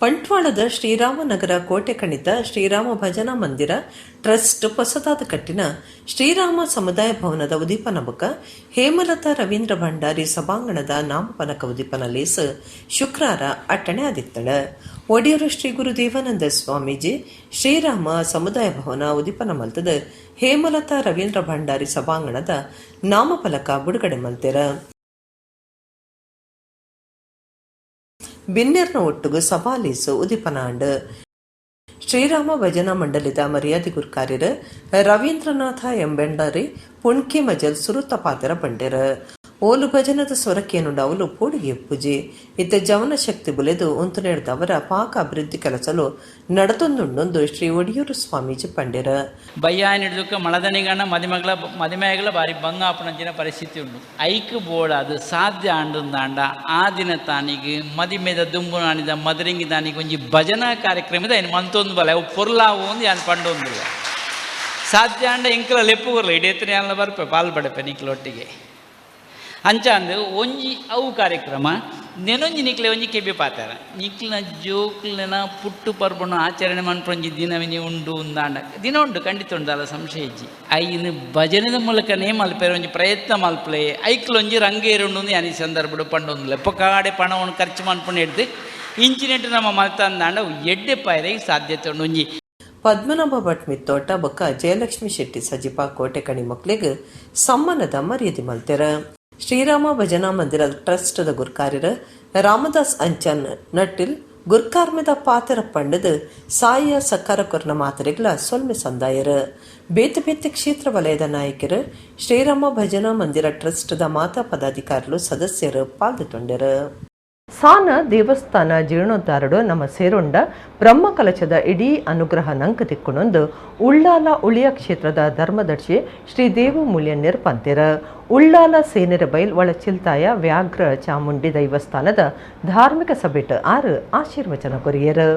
ಬಂಟ್ವಾಳದ ಶ್ರೀರಾಮನಗರ ಕೋಟೆ ಕಣಿತ ಶ್ರೀರಾಮ ಭಜನಾ ಮಂದಿರ ಟ್ರಸ್ಟ್ ಹೊಸದಾದ ಕಟ್ಟಿನ ಶ್ರೀರಾಮ ಸಮುದಾಯ ಭವನದ ಉದೀಪನ ಬೊಕ್ಕ ಹೇಮಲತಾ ರವೀಂದ್ರ ಭಂಡಾರಿ ಸಭಾಂಗಣದ ನಾಮಫಲಕ ಉದೀಪನ ಲೇಸ್ ಶುಕ್ರವಾರ ಅಟ್ಟಣೆ ಆದಿತ್ತಳ. ಒಡಿಯೂರು ಶ್ರೀ ಗುರು ದೇವಾನಂದ ಸ್ವಾಮೀಜಿ ಶ್ರೀರಾಮ ಸಮುದಾಯ ಭವನ ಉದೀಪನ ಮಲ್ತದ ಹೇಮಲತಾ ರವೀಂದ್ರ ಭಂಡಾರಿ ಸಭಾಂಗಣದ ನಾಮಫಲಕ ಬಿಡುಗಡೆ ಮಲ್ತೆರ. ಬಿನ್ನೆರ್ನ ಒಟ್ಟುಗು ಸವಾಲೀಸು ಉದಿಪನಾಂಡ್. ಶ್ರೀರಾಮ ಭಜನಾ ಮಂಡಲಿದ ಮರ್ಯಾದೆ ಗುರ್ಕಾರ್ಯರು ರವೀಂದ್ರನಾಥ ಎಂಬೆಂಡರಿ ಪುಣ್ಕೆ ಮಜಲ್ ಸುರುತ ಪಾತ್ರ ಬಂಡೆರ. ಓಲು ಭಜನದ ಸ್ವರಕ್ಕೇನುಂಡ ಅವಲು ಪೋಡಿಗೆ ಪೂಜೆ ಇತ್ತ ಜವನ ಶಕ್ತಿ ಬುಲೆದು ಉಂತು ಅವರ ಪಾಕ ಅಭಿವೃದ್ಧಿ ಕೆಲಸಲು ನಡತೊಂದುಂಡೊಂದು ಶ್ರೀ ಒಡಿಯೂರು ಸ್ವಾಮೀಜಿ ಪಂಡೆರ. ಬಯ್ಯಾನಿಡ್ದುಕ್ಕ ಮಳದನಿಗಣ ಮದಿಮಗಳ ಮದಿಮಗಳ ಬಾರಿ ಬಂಗಾಪನಂಚಿನ ಪರಿಸ್ಥಿತಿ ಉಂಟು. ಐಕ್ ಬೋಳ ಅದು ಸಾಧ್ಯ ಆಂಡುಂದಾಂಡ ಆ ದಿನ ತಾನಿಗೆ ಮದಿಮೆದ ದುಂಬು ನಾಣಿದ ಮದರಿಂಗಿ ತಾನಿಗೆ ಒಂಜಿ ಭಜನಾ ಕಾರ್ಯಕ್ರಮದ ಏನು ಮಂತೊಂದು ಬಲ ಅವು ಪೊರ್ಲಾವು ಒಂದು ಯಾನ್ ಪಂಡೊಂದಿಲ್ಲ ಸಾಧ್ಯ ಆಂಡ ಎಂಕಲ ಲೆಪ್ಪು ಬರಲ್ಲ ಇಡೀ ಯಾನ್ಲ ಬರ್ಪೆ ಪಾಲ್ ಪಡೆಪೆ ನಿಕ್ಲೊಟ್ಟಿಗೆ ಅಂಚಾಂದು ಒಂಜಿ ಅವು ಕಾರ್ಯಕ್ರಮ ನೆನೊಂಜಿ ನಿಕ್ಲೆ ಒಂಜಿ ಕೆಬಿ ಪಾತಾರ ನಿಕ್ಲಿನ ಜೋಕ್ಲಿನ ಪುಟ್ಟು ಪರ್ಬಣ ಆಚರಣೆ ಮನ್ಪೊಂಜಿ ದಿನವಿನಿ ಉಂಡು ಉಂದಾಂಡ ದಿನ ಉಂಡು ಖಂಡಿತ ಉಂಡು ಅಲ್ಲ ಸಂಶಯ ಇಜ್ಜಿ. ಐನು ಭಜನೆದ ಮೂಲಕನೇ ಮಲ್ಪೇರು ಒಂಜಿ ಪ್ರಯತ್ನ ಮಲ್ಪಲೆ ಐಕ್ಲೊಂಜಿ ರಂಗೇರುಂಡು ಯಾನಿ ಸಂದರ್ಭಡು ಪಂಡೊಂದುಲೆ ಪೊಕಾಡೆ ಪಣವನ್ನು ಖರ್ಚು ಮನ್ಪುಂಡು ಹಿಡ್ದು ಇಂಚಿನೆಟ್ಟು ನಮ್ಮ ಮಲ್ತಂದಾಂಡ ಎಡ್ಡೆ ಪಾಯರಿಗೆ ಸಾಧ್ಯತೆ ಉಂಡು ಒಂಜಿ. ಪದ್ಮನಾಭ ಭಟ್ ಮಿತ್ತೋಟ ಬೊಕ್ಕ ಜಯಲಕ್ಷ್ಮಿ ಶೆಟ್ಟಿ ಸಜಿಪ ಕೋಟೆಕಣಿ ಮಕ್ಳಿಗೆ ಸಮ್ಮಾನದ ಮರ್ಯಾದೆ ಮಲ್ತೆರ. ಶ್ರೀರಾಮ ಭಜನಾ ಮಂದಿರ ಟ್ರಸ್ಟ್ದ ಗುರ್ಕಾರ್ಯರ ರಾಮದಾಸ್ ಅಂಚನ್ ನಟ್ಟಿಲ್ ಗುರ್ಕಾರ್ಮೆದ ಪಾತ್ರ ಪಂಡದ ಸಾಯ ಸಕ್ಕಾರ ಕೊರ್ನ ಮಾತರೆಗಳ ಸೊಲ್ಮೆ ಸಂದಾಯರ. ಬೇತೆ ಬೇತೆ ಕ್ಷೇತ್ರ ವಲಯದ ನಾಯಕರು ಶ್ರೀರಾಮ ಭಜನಾ ಮಂದಿರ ಟ್ರಸ್ಟ್ದ ಮಾತಾ ಪದಾಧಿಕಾರಿಗಳು ಸದಸ್ಯರು ಪಾಲ್ಗೊಂಡರು. ಸಾನ ದೇವಸ್ಥಾನ ಜೀರ್ಣೋದ್ಧಾರಡು ನಮ್ಮ ಸೇರೊಂಡ ಬ್ರಹ್ಮಕಲಶದ ಇಡೀ ಅನುಗ್ರಹ ನಂಕ ತಿಕ್ಕುನೊಂದು ಉಳ್ಳಾಲ ಉಳಿಯ ಕ್ಷೇತ್ರದ ಧರ್ಮದರ್ಶಿ ಶ್ರೀ ದೇವು ಮೂಲ್ಯನ್ಯರ್ ಪಂತೆರ. ಉಳ್ಳಾಲ ಸೇನೆರ ಬೈಲ್ ಒಳಚಿಲ್ತಾಯ ವ್ಯಾಘ್ರ ಚಾಮುಂಡಿ ದೈವಸ್ಥಾನದ ಧಾರ್ಮಿಕ ಸಭೆಟ್ 6 ಆಶೀರ್ವಚನ ಕೊರಿಯರ್.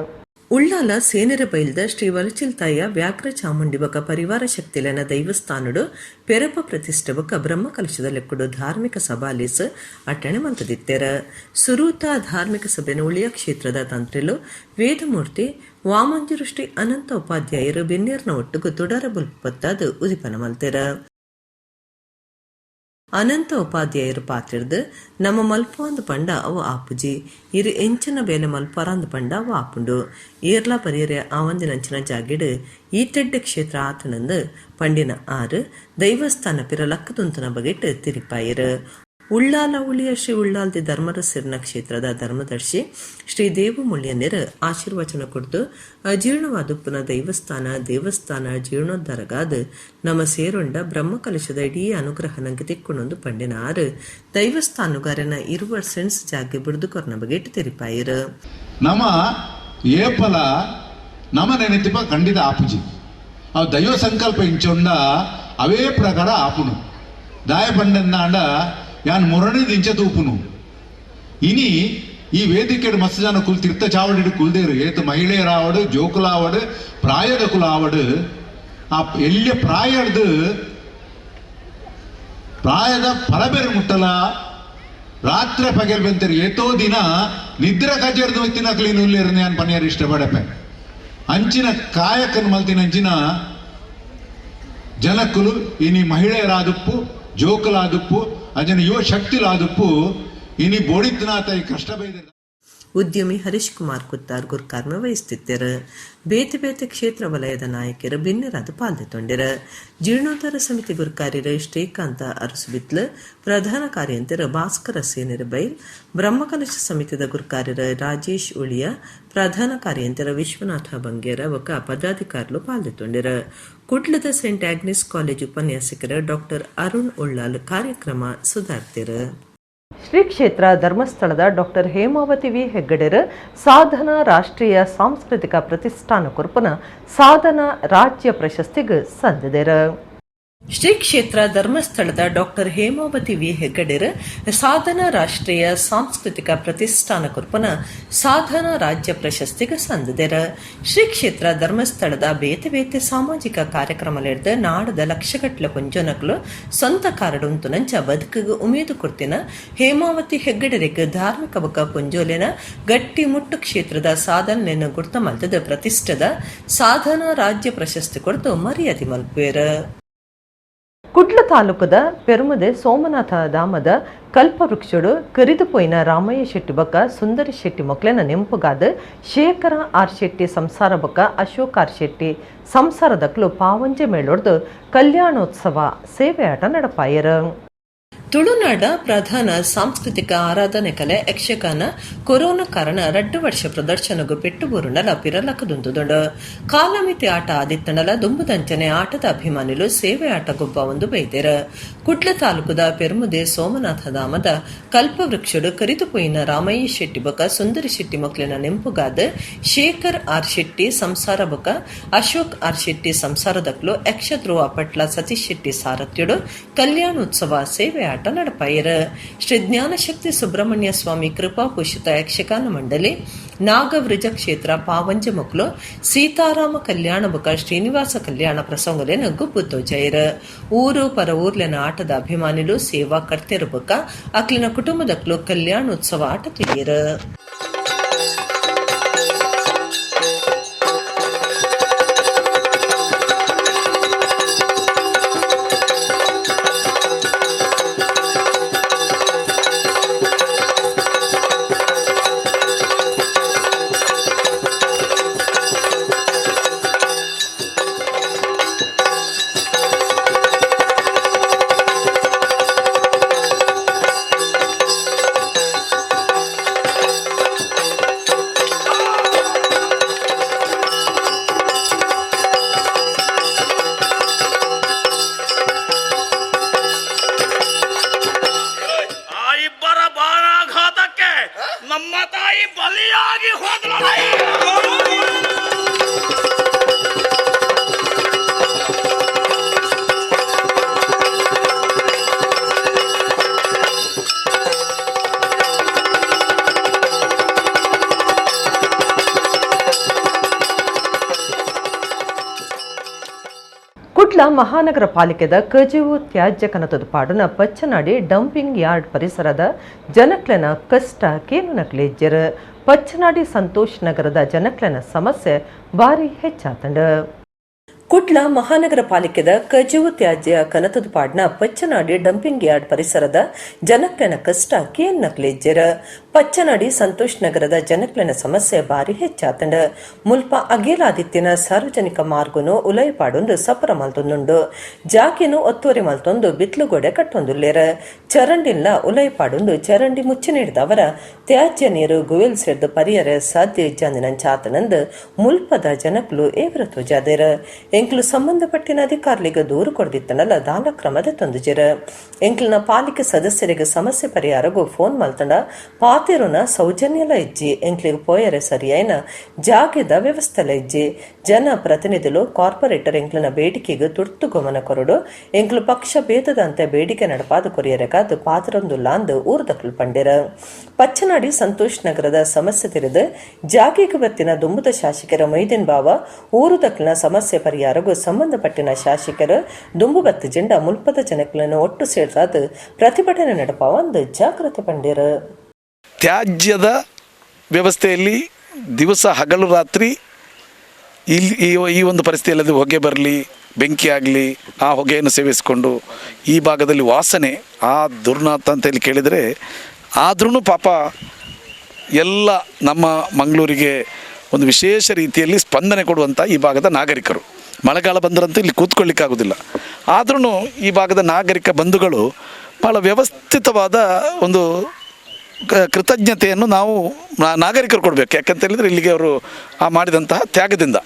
ಉಳ್ಳಾಲ ಸೇನೆರ ಬೈಲ್ದ ಶ್ರೀ ವಲಚಿಲ್ತಾಯ ವ್ಯಾಘ್ರ ಚಾಮುಂಡಿ ಬಕ ಪರಿವಾರ ಶಕ್ತಿಲನ ದೈವಸ್ಥಾನಡು ಪೆರಪ ಪ್ರತಿಷ್ಠೆ ಬಕ ಬ್ರಹ್ಮಕಲಶದ ಲೆಕ್ಕುಡು ಧಾರ್ಮಿಕ ಸಭಾಲಿಸ್ ಅಟ್ಟಣೆ ಮಂತದಿತ್ತೆರ. ಸುರೂತ ಧಾರ್ಮಿಕ ಸಭೆನ ಉಳಿಯ ಕ್ಷೇತ್ರದ ತಂತ್ರಿಲು ವೇದಮೂರ್ತಿ ವಾಮಂಜುರು ಶ್ರೀ ಅನಂತ ಉಪಾಧ್ಯಾಯರು ಬೆನ್ನೇರ್ನ ಒಟ್ಟುಗು ತುಡರ ಬುಲ್ಪತ್ತಾದ ಉದಿಪನ ಮಲ್ತೆರ. ಅನಂತ ಉಪಾಧ್ಯಾಯರು ಪಾತ್ರಿರ್ದು ನಮ್ಮ ಮಲ್ಪಂದು ಪಂಡ ಅವು ಆಪುಜಿ ಇರು ಎಂಚನ ಬೇಲೆ ಮಲ್ಪರಂದು ಪಂಡ ಅವು ಆಪುಂಡು ಏರ್ಲಾ ಪರಿಯರೆ ಆವಂದಿನಂಚಿನ ಜಾಗಿಡು ಈ ತೆಡ್ಡ ಕ್ಷೇತ್ರ ಆತನಂದು ಪಂಡಿನ 6 ದೈವಸ್ಥಾನ ಪಿರ ಲಕ್ಕದುಂತನ ಬಗೆಟ್ ತಿರಿಪಾಯಿರು. Ullal Uliya Shri ಉಳ್ಳಾಲ್ದಿ ಧರ್ಮರಸಿರ್ನ ಕ್ಷೇತ್ರದ ಧರ್ಮದರ್ಶಿ ಶ್ರೀ ದೇವಮುಳ್ಯನೆರ್ ಆಶೀರ್ವಚನ ಕೊಡ್ದು ಅಜೀರ್ಣವಾದುಪ್ಪುನ ದೇವಸ್ಥಾನ ದೇವಸ್ಥಾನ ಜೀರ್ಣೋದ್ಧಾರಗಾದ್ ನಮ್ಮ ಸೇರೊಂಡ ಬ್ರಹ್ಮಕಲಶದ ಇಡೀ ಅನುಗ್ರಹ ನಂಗೆ ತಿಕ್ಕೊಂಡೊಂದು ಪಂಡಿನ ಆರು ದೈವಸ್ಥಾನುಗಾರನ 20 ಸೆಂಟ್ಸ್ ಜಾಗೆ ಬಿಡ್ದು ಕೊರ್ನ ಬಗ್ಗೆ ತೆರಿಪಾಯಿರು. ನಮ ಏಪಲ ನಮ ನೆನೆತಿಪ ಖಂಡಿತ ಆಪುಜಿ ಅವು ದೈವ ಸಂಕಲ್ಪ ಇಂಚೊಂಡ ಅವೇ ಪ್ರಕಾರ ಆಪುನು ದಾಯ ಪಂಡಂದಾಂಡ ಯಾನ್ ಮುರಣಿ ದಿಂಚ ತೂಪುನು ಇನಿ ಈ ವೇದಿಕೆಡ್ ಮಸ್ತ್ ಜನ ಕುಲ್ ತೀರ್ಥ ಚಾವಡಿಡ್ ಕುಲ್ದೇರು ಏತ್ ಮಹಿಳೆಯರಾವಡು ಜೋಕುಲಾವಡು ಪ್ರಾಯದ ಕುಲಾವಡು ಆ ಎಲ್ಯ ಪ್ರಾಯಡ್ದು ಪ್ರಾಯದ ಪಲಬೇರು ಮುಟ್ಟಲ ರಾತ್ರಿ ಪಗೆಲ್ ಬೆಂತರು ಏತೋ ದಿನ ನಿದ್ರೆ ಕಚೇರ್ದು ಹೊತ್ತಿನ ಕ್ಲೀನ್ ಉಲ್ಲೇರು ನಾನು ಪನಿಯಾರು ಇಷ್ಟಪಡಪೆ ಅಂಚಿನ ಕಾಯಕನ್ ಮಲ್ತಿನ ಅಂಚಿನ ಜನಕ್ಕುಲು ಇನಿ ಮಹಿಳೆಯರಾದುಪ್ಪು ಜೋಕುಲಾದುಪ್ಪು ಅಂಚಿನ ಯುವ ಶಕ್ತಿಲಾದುಪ್ಪು ಇನಿ ಬೋಡಿತ್ನಾಥ ಈ ಕಷ್ಟ ಬೈದ. ಉದ್ಯಮಿ ಹರೀಶ್ ಕುಮಾರ್ ಕುತ್ತಾರ್ ಗುರ್ಕಾರ್ಮೆ ವಹಿಸುತ್ತಿದ್ದರು. ಬೇತೆ ಬೇತೆ ಕ್ಷೇತ್ರ ವಲಯದ ನಾಯಕರು ಭಿನ್ನರಾದ ಪಾಲ್ಗೊಂಡಿರು. ಜೀರ್ಣೋದ್ಧಾರ ಸಮಿತಿ ಗುರುಕಾರ್ಯರು ಶ್ರೀಕಾಂತ ಅರಸುಬಿತ್ಲು, ಪ್ರಧಾನ ಕಾರ್ಯಂತರು ಭಾಸ್ಕರ ಸೇನರ ಬೈಲ್, ಬ್ರಹ್ಮಕಲಶ ಸಮಿತಿದ ಗುರುಕಾರ್ಯರು ರಾಜೇಶ್ ಉಳಿಯ, ಪ್ರಧಾನ ಕಾರ್ಯಂತರ ವಿಶ್ವನಾಥ ಬಂಗೇರ ಬೊಕ್ಕ ಪದಾಧಿಕಾರಿಗಳು ಪಾಲ್ಗೊಂಡಿರು. ಕುಡ್ಲದ Saint Agnes college ಉಪನ್ಯಾಸಕರು ಡಾಕ್ಟರ್ ಅರುಣ್ ಉಳ್ಳಾಲ್ ಕಾರ್ಯಕ್ರಮ ಸುಧಾರ್ತಿರು. ಶ್ರೀ ಕ್ಷೇತ್ರ ಧರ್ಮಸ್ಥಳದ ಡಾಕ್ಟರ್ ಹೇಮಾವತಿ ವಿ ಹೆಗ್ಗಡೆರ ಸಾಧನಾ ರಾಷ್ಟ್ರೀಯ ಸಾಂಸ್ಕೃತಿಕ ಪ್ರತಿಷ್ಠಾನ ಕೊರ್ಪುನ ಸಾಧನಾ ರಾಜ್ಯ ಪ್ರಶಸ್ತಿಗೆ ಸಂದಿದೆರು. ಶ್ರೀ ಕ್ಷೇತ್ರ ಧರ್ಮಸ್ಥಳದ ಡಾಕ್ಟರ್ ಹೇಮಾವತಿ ವಿ ಹೆಗ್ಗಡೆರ ಸಾಧನಾ ರಾಷ್ಟ್ರೀಯ ಸಾಂಸ್ಕೃತಿಕ ಪ್ರತಿಷ್ಠಾನ ಕೊರ್ಪುನ ಸಾಧನಾ ರಾಜ್ಯ ಪ್ರಶಸ್ತಿಗೆ ಸಂದಿದೆರ. ಶ್ರೀ ಕ್ಷೇತ್ರ ಧರ್ಮಸ್ಥಳದ ಬೇತೆ ಬೇತೆ ಸಾಮಾಜಿಕ ಕಾರ್ಯಕ್ರಮಲಿಡ್ದು ನಾಡದ ಲಕ್ಷಗಟ್ಟಲೆ ಪೊಂಜನಕ್ಲು ಸ್ವಂತ ಕಾರಡುಂತು ನಂಚ ಬದುಕಿಗೆ ಉಮೇದು ಕೊಡ್ತಿನ ಹೇಮಾವತಿ ಹೆಗ್ಗಡೆರಿಗೆ ಧಾರ್ಮಿಕ ಬೊಕ್ಕ ಪೊಂಜೋಲೆನ ಗಟ್ಟಿ ಮುಟ್ಟು ಕ್ಷೇತ್ರದ ಸಾಧನೆಯನ್ನು ಗುರ್ತ ಮಲ್ತದ ಪ್ರತಿಷ್ಠದ ಸಾಧನಾ ರಾಜ್ಯ ಪ್ರಶಸ್ತಿ ಕೊಡ್ತು ಮರ್ಯಾದೆ ಮಲ್ಪುವೆರ್. ಕುಡ್ಲ ತಾಲೂಕದ ಪೆರುಮದೆ ಸೋಮನಾಥ ಧಾಮದ ಕಲ್ಪವೃಕ್ಷಡು ಕರಿದುಪೋಯಿನ ರಾಮಯ್ಯ ಶೆಟ್ಟಿ ಬೊಕ್ಕ ಸುಂದರಿ ಶೆಟ್ಟಿ ಮೊಕ್ಲೆನ ನೆಂಪುಗಾದ ಶೇಖರ ಆರ್ ಶೆಟ್ಟಿ ಸಂಸಾರ ಬೊಕ್ಕ ಅಶೋಕ್ ಆರ್ ಶೆಟ್ಟಿ ಸಂಸಾರದಕ್ಲು ಪಾವಂಜೆ ಮೇಳೊಡ್ದು ಕಲ್ಯಾಣೋತ್ಸವ ಸೇವೆ ಆಟ ನಡಪಾಯರು. ತುಳುನಾಡ ಪ್ರಧಾನ ಸಾಂಸ್ಕೃತಿಕ ಆರಾಧನೆ ಕಲೆ ಯಕ್ಷಗಾನ ಕೊರೋನಾ ಕಾರಣ 2 ವರ್ಷ ಪ್ರದರ್ಶನಗೂ ಪೆಟ್ಟುಬೂರುಂಡಲ ಪಿರಲಕದುಂದುದುಂಡು. ಕಾಲಮಿತಿ ಆಟ ಆದಿತ್ತಂಡಲ ದುಂಬುದಂಚನೆ ಆಟದ ಅಭಿಮಾನಿಲು ಸೇವೆ ಆಟ ಗೊಬ್ಬ ಒಂದು ಬೈದೆರ್. ಕುಡ್ಲ ತಾಲೂಕುದ ಪೆರ್ಮುದೆ ಸೋಮನಾಥ ಧಾಮದ ಕಲ್ಪವೃಕ್ಷಡು ಕರಿದುಪೊಯಿನ ರಾಮಯ್ಯ ಶೆಟ್ಟಿ ಬೊಕ ಸುಂದರಿ ಶೆಟ್ಟಿ ಮೊಕ್ಲೆನ ನೆಂಪುಗಾದ ಶೇಖರ್ ಆರ್ ಶೆಟ್ಟಿ ಸಂಸಾರ ಬೊಕ ಅಶೋಕ್ ಆರ್ ಶೆಟ್ಟಿ ಸಂಸಾರದಕ್ಲು ಯಕ್ಷಧ್ರುವ ಪಟ್ಲ ಸತೀಶ್ ಶೆಟ್ಟಿ ಸಾರಥ್ಯುಡು ಕಲ್ಯಾಣೋತ್ಸವ ಸೇವೆ ಆಟ ನಡಪಾಯರು. ಶ್ರೀ ಜ್ಞಾನಶಕ್ತಿ ಸುಬ್ರಹ್ಮಣ್ಯ ಸ್ವಾಮಿ ಕೃಪಾಪೋಷಿತ ಯಕ್ಷಗಾನ ಮಂಡಳಿ ನಾಗವೃಜ ಕ್ಷೇತ್ರ ಪಾವಂಜ ಮೊಕ್ಲು ಸೀತಾರಾಮ ಕಲ್ಯಾಣ ಬೊಕ ಶ್ರೀನಿವಾಸ ಕಲ್ಯಾಣ ಪ್ರಸಂಗಲೇನ ಗುಬ್ಬು ತೋಜೈರ್. ಊರು ಪರ ಊರ್ಲೆನ ಆಟದ ಅಭಿಮಾನಿಲು ಸೇವಾ ಕರ್ತೆರು ಬೊಕ ಅಕ್ಲಿನ ಕುಟುಂಬದಕ್ಲು ಕಲ್ಯಾಣೋತ್ಸವ ಆಟ ತುಯ್ಯರು. ನಮ್ಮ ತಾಯಿ ಬಲಿಯಾಗಿ ಹೋದಳು. ಕುಡ್ಲ ಮಹಾನಗರ ಪಾಲಿಕೆದ ಕಜವು ತ್ಯಾಜ್ಯ ಕನತದ ಪಾಡುನ ಪಚ್ಚನಾಡಿ ಡಂಪಿಂಗ್ ಯಾರ್ಡ್ ಪರಿಸರದ ಜನಕ್ಲೆನ ಕಷ್ಟ ಕೇನುನಕ್ಲೆಜ್ಜರ್. ಪಚ್ಚನಾಡಿ ಸಂತೋಷ್ ನಗರದ ಜನಕ್ಲೆನ ಸಮಸ್ಯೆ ಭಾರಿ ಹೆಚ್ಚಾತಂಡ. Kudla ಮಹಾನಗರ ಪಾಲಿಕೆದ ಕಜವು ತ್ಯಾಜ್ಯ ಕನತದ ಪಾಡ್ನ ಪಚ್ಚನಾಡಿ ಡಂಪಿಂಗ್ ಯಾರ್ಡ್ ಪರಿಸರದ ಜನಕ್ಲೆನ ಕಷ್ಟ ಕೇನ್ನಕ್ಲೆಜ್ಜೆರ. ಪಚ್ಚನಾಡಿ ಸಂತೋಷ್ ನಗರದ ಜನಕ್ಲೆನ ಸಮಸ್ಯೆ ಬಾರಿ ಹೆಚ್ಚಾತಂಡ. ಮುಲ್ಪ ಅಗೇಲಾದಿತ್ತಿನ ಸಾರ್ವಜನಿಕ ಮಾರ್ಗನು ಉಲಯಪಾಡೊಂದು ಸಪರ ಮಲ್ತೊಂದುಂಡು. ಜಾಗೆನು ಒತ್ತುವರಿ ಮಲ್ತೊಂದು ಬಿತ್ಲುಗೋಡೆ ಕಟ್ಟೊಂದುಲ್ಲೇರ. ಚರಂಡಿಲ್ಲ ಉಲಯಪಾಡೊಂದು ಚರಂಡಿ ಮುಚ್ಚಿ ನೀಡಿದವರ ತ್ಯಾಜ್ಯ ನೀರು ಗುವೆಲ್ ಸೇರ್ದು ಪರಿಯರೆ ಸಾಧ್ಯ ಇಜ್ಜಾಂದಿನಂಚಾತನಂದು ಮುಲ್ಪದ ಜನಕ್ಲು ಏವ್ರ ತೋಜಾದೇರ. ಎಂಕ್ಲು ಸಂಬಂಧಪಟ್ಟಿನ ಅಧಿಕಾರಿಗಳಿಗೆ ದೂರು ಕೊಡ್ದಿತ್ತನಲ್ಲ ದಾನ ಕ್ರಮದ ತಂದುಜೆರ. ಎಂಕ್ಲಿನ ಪಾಲಿಕೆ ಸದಸ್ಯರಿಗೆ ಸಮಸ್ಯೆ ಪರಿಹಾರಗೂ ಫೋನ್ ಮಲ್ತಂಡ ಪಾತೆರುನ ಸೌಜನ್ಯಲ ಇಜ್ಜಿ. ಎಂಕ್ಲಿಗೆ ಪೋಯರೆ ಸರಿಯಾಯಿನ ಜಾಗೆದ ವ್ಯವಸ್ಥೆಲ ಇಜ್ಜಿ. ಜನ ಪ್ರತಿನಿಧಿಲು ಕಾರ್ಪೊರೇಟರ್ ಎಂಕ್ಲಿನ ಬೇಡಿಕೆಗೆ ತುರ್ತು ಗಮನ ಕೊರಡು. ಎಂಕ್ಲು ಪಕ್ಷ ಭೇದದಂತೆ ಬೇಡಿಕೆ ನಡಪಾದ ಕೊರಿಯರೆಗಾದ ಪಾತ್ರೊಂದುಲ್ಲ ಅಂದು ಊರ್ದಕ್ಲು ಪಂಡೆರ. ಪಚ್ಚನಾಡಿ ಸಂತೋಷ್ ನಗರದ ಸಮಸ್ಯೆ ತೆರೆದು ಜಾಗೆಗೆ ಬತ್ತಿನ ದುಂಬುದ ಶಾಸಕರ ಮೊಯ್ದಿನ್ ಬಾವ ಊರುದಕ್ಲಿನ ಸಮಸ್ಯೆ ಪರಿಹಾರಗೂ ಸಂಬಂಧಪಟ್ಟಿನ ಶಾಸಕರು ದುಂಬು ಬತ್ತು ಜೆಂಡ ಮುಲ್ಪದ ಜನಕ್ಲನ್ನು ಒಟ್ಟು ಸೇರ್ಸಾದ ಪ್ರತಿಭಟನೆ ನಡಪಾವ ಅಂದು ಜಾಗ್ರತೆ ಪಂಡೇರ. ತ್ಯಾಜ್ಯದ ವ್ಯವಸ್ಥೆಯಲ್ಲಿ ದಿವಸ ಹಗಲು ರಾತ್ರಿ ಇಲ್ಲಿ ಈ ಈ ಒಂದು ಪರಿಸ್ಥಿತಿಯಲ್ಲಿ ಅದು ಹೊಗೆ ಬರಲಿ, ಬೆಂಕಿ ಆಗಲಿ, ಆ ಹೊಗೆಯನ್ನು ಸೇವಿಸಿಕೊಂಡು ಈ ಭಾಗದಲ್ಲಿ ವಾಸನೆ ಆ ದುರ್ನಾತ ಅಂತ ಹೇಳಿ ಕೇಳಿದರೆ, ಆದ್ರೂ ಪಾಪ ಎಲ್ಲ ನಮ್ಮ ಮಂಗಳೂರಿಗೆ ಒಂದು ವಿಶೇಷ ರೀತಿಯಲ್ಲಿ ಸ್ಪಂದನೆ ಕೊಡುವಂಥ ಈ ಭಾಗದ ನಾಗರಿಕರು, ಮಳೆಗಾಲ ಬಂದರಂತೂ ಇಲ್ಲಿ ಕೂತ್ಕೊಳ್ಳಿಕ್ಕಾಗೋದಿಲ್ಲ. ಆದ್ರೂ ಈ ಭಾಗದ ನಾಗರಿಕ ಬಂಧುಗಳು ಭಾಳ ವ್ಯವಸ್ಥಿತವಾದ ಒಂದು ಕೃತಜ್ಞತೆಯನ್ನು ನಾವು ನಾಗರಿಕರು ಕೊಡಬೇಕು. ಯಾಕಂತ ಹೇಳಿದರೆ ಇಲ್ಲಿಗೆ ಅವರು ಆ ಮಾಡಿದಂತಹ ತ್ಯಾಗದಿಂದ.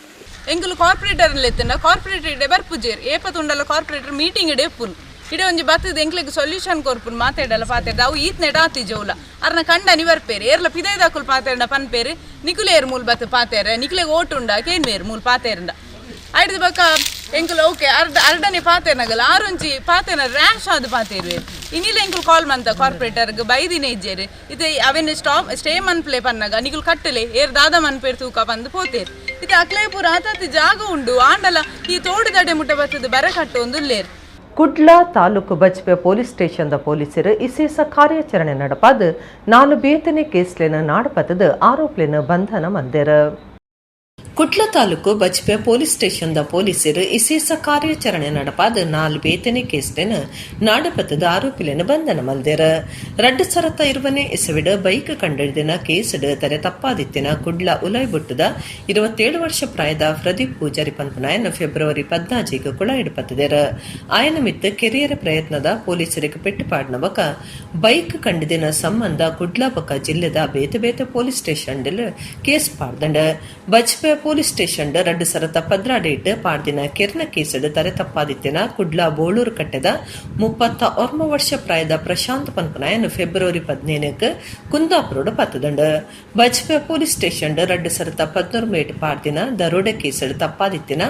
ಎಂಕುಲು ಕಾರ್ಪೊರೇಟರ್ ಲೆತ್ತಂಡ ಕಾರ್ಪೊರೇಟರ್ ಇಡೆ ಬರ್ಪುಜೇರ್. ಏಪ ತುಂಡಲ ಕಾರ್ಪೊರೇಟರ್ ಮೀಟಿಂಗ್ ಇಡೆ ಪುನ್ ಇಡೆ ಒಂಜಿ ಬತ್ತದ ಎಂಕ್ಲೆಗ್ ಸೊಲ್ಯೂಷನ್ ಕೊರ್ಪುನ್ ಮಾತಾಡಲ್ಲ ಪಾತೆರ್ದ ಅವು ಈತ್ ನೆಟ ಆತಿ ಜೌಲ ಅರ್ನ ಕಂಡನಿ ಬರ್ಪೇರು. ಏರ್ಲ ಪಿದೈದಾಕುಲು ಪಾತೆರ್ಡ ಪನ್ಪೇರು, ನಿಕುಲೇರ್ ಮೂಲ್ ಬತ್ತು ಪಾತೇರೆ, ನಿಕುಲೆಗ್ ಓಟು ಉಂಡ ಕೇನ್ವೇರ್ ಮೂಲ್ ಪಾತೇರಂಡ. ಐಡ್ದು ಬೊಕ ಎಂಕುಲು ಓಕೆ ಅರ್ಧ ಅರ್ಡನೆ ಪಾತೆರ್ನಗಲ ಆರೊಂಜಿ ಪಾತೆನ ರ್ಯಾಶ್ ಆದ್ ಪಾತೆರುವೆರ್. ಇನಿಲ ಎಂಕುಲು ಕಾಲ್ ಮಂತ ಕಾರ್ಪೊರೇಟರ್ಗ್ ಬೈದಿನ ಇಜ್ಜೇರು. ಇತ್ತೆ ಅವೆನ್ ಸ್ಟಾಪ್ ಸ್ಟೇ ಮನ್ಪ್ಲೆ ಪನ್ನಗ ನಿಕುಲು ಕಟ್ಟಲೆ, ಏರ್ ದಾದ ಮನ್ಪೇರ್ ತೂಕ ಪಂದ್ ಪೋತೇರ್. ಇತ್ತೆ ಅಕ್ಲೆ ಪೂರ ಆತಾತಿ ಜಾಗ ಉಂಡು, ಆಂಡಲ ಈ ತೋಡುದಡೆ ಮುಟ್ಟ ಬತ್ತದ ಬರ ಕಟ್ಟೊಂದುಲ್ಲೇರ್. ಕುಡ್ಲ ತಾಲೂಕು ಬಜ್ಪೆ ಪೊಲೀಸ್ ಸ್ಟೇಷನ್ದ ಪೊಲೀಸರು ಇಸೇಸ ಕಾರ್ಯಾಚರಣೆ ನಡಪಾದ ನಾಲು ಬೇತನೆ ಕೇಸ್ಲೆನ ನಾಡಪತ್ತದ ಆರೋಪಿನ ಬಂಧನ ಮಂದೆರ. ಕುಡ್ಲ ತಾಲೂಕು ಬಜ್ಪೆ ಪೊಲೀಸ್ ಸ್ಟೇಷನ್ದ ಪೊಲೀಸರು ಇಸೇಸ ಕಾರ್ಯಾಚರಣೆ ನಡಪಾದ ನಾಲ್ ಬೇತನೆ ಕೇಸ್ಲೆನ ನಾಡಪತ್ತದ ಆರೋಪಿಲೆನ ಬಂಧನ ಮಲ್ದೆರ. 2020ನೇ ಇಸವಿಡ ಬೈಕ್ ಕಂಡಿಡಿದಿನ ಕೇಸ್ಡ್ ತರೆ ತಪ್ಪಾದಿತ್ತಿನ ಕುಡ್ಲ ಉಲೈಬುಟ್ಟದ 27 ವರ್ಷ ಪ್ರಾಯದ ಪ್ರದೀಪ್ ಪೂಜಾರಿ ಪನ್ಪುನಾಯನ್ ಫೆಬ್ರವರಿ 14ಗೆ ಕುಳ ಇಡಪತ್ತದೆರ. ಆಯನ ಮಿತ್ತ ಕೆರಿಯರ ಪ್ರಯತ್ನದ ಪೊಲೀಸರಿಗೆ ಪೆಟ್ಟು ಪಾಡ್ನ ಬಕ ಬೈಕ್ ಕಂಡಿದಿನ ಸಂಬಂಧ ಕುಡ್ಲ ಬಕ ಜಿಲ್ಲೆದ ಬೇತೆ ಬೇತೆ police station case ಪಾಡ್ದಂಡ. Bajpe police station 2012 ಪಾಡ್ದಿನ ಕೆರ್ನ ಕೇಸಡ್ ತರೆ ತಪ್ಪಾದಿತ್ತಿನ ಕುಡ್ಲ ಬೋಳೂರು ಕಟ್ಟೆದ 39 ವರ್ಷ ಪ್ರಾಯದ ಪ್ರಶಾಂತ್ ಪನ್ಪನಾಯನ್ ಫೆಬ್ರವರಿ 15ಕ್ಕೆ ಕುಂದಾಪುರೋಡು ಪತ್ತದಂಡ. ಬಜ್ಪೆ ಪೊಲೀಸ್ ಸ್ಟೇಷನ್ 2013 ಮೇಟ್ ಪಾಡ್ದಿನ ದರೋಡೆ ಕೇಸಡ್ ತಪ್ಪಾದಿತ್ತಿನ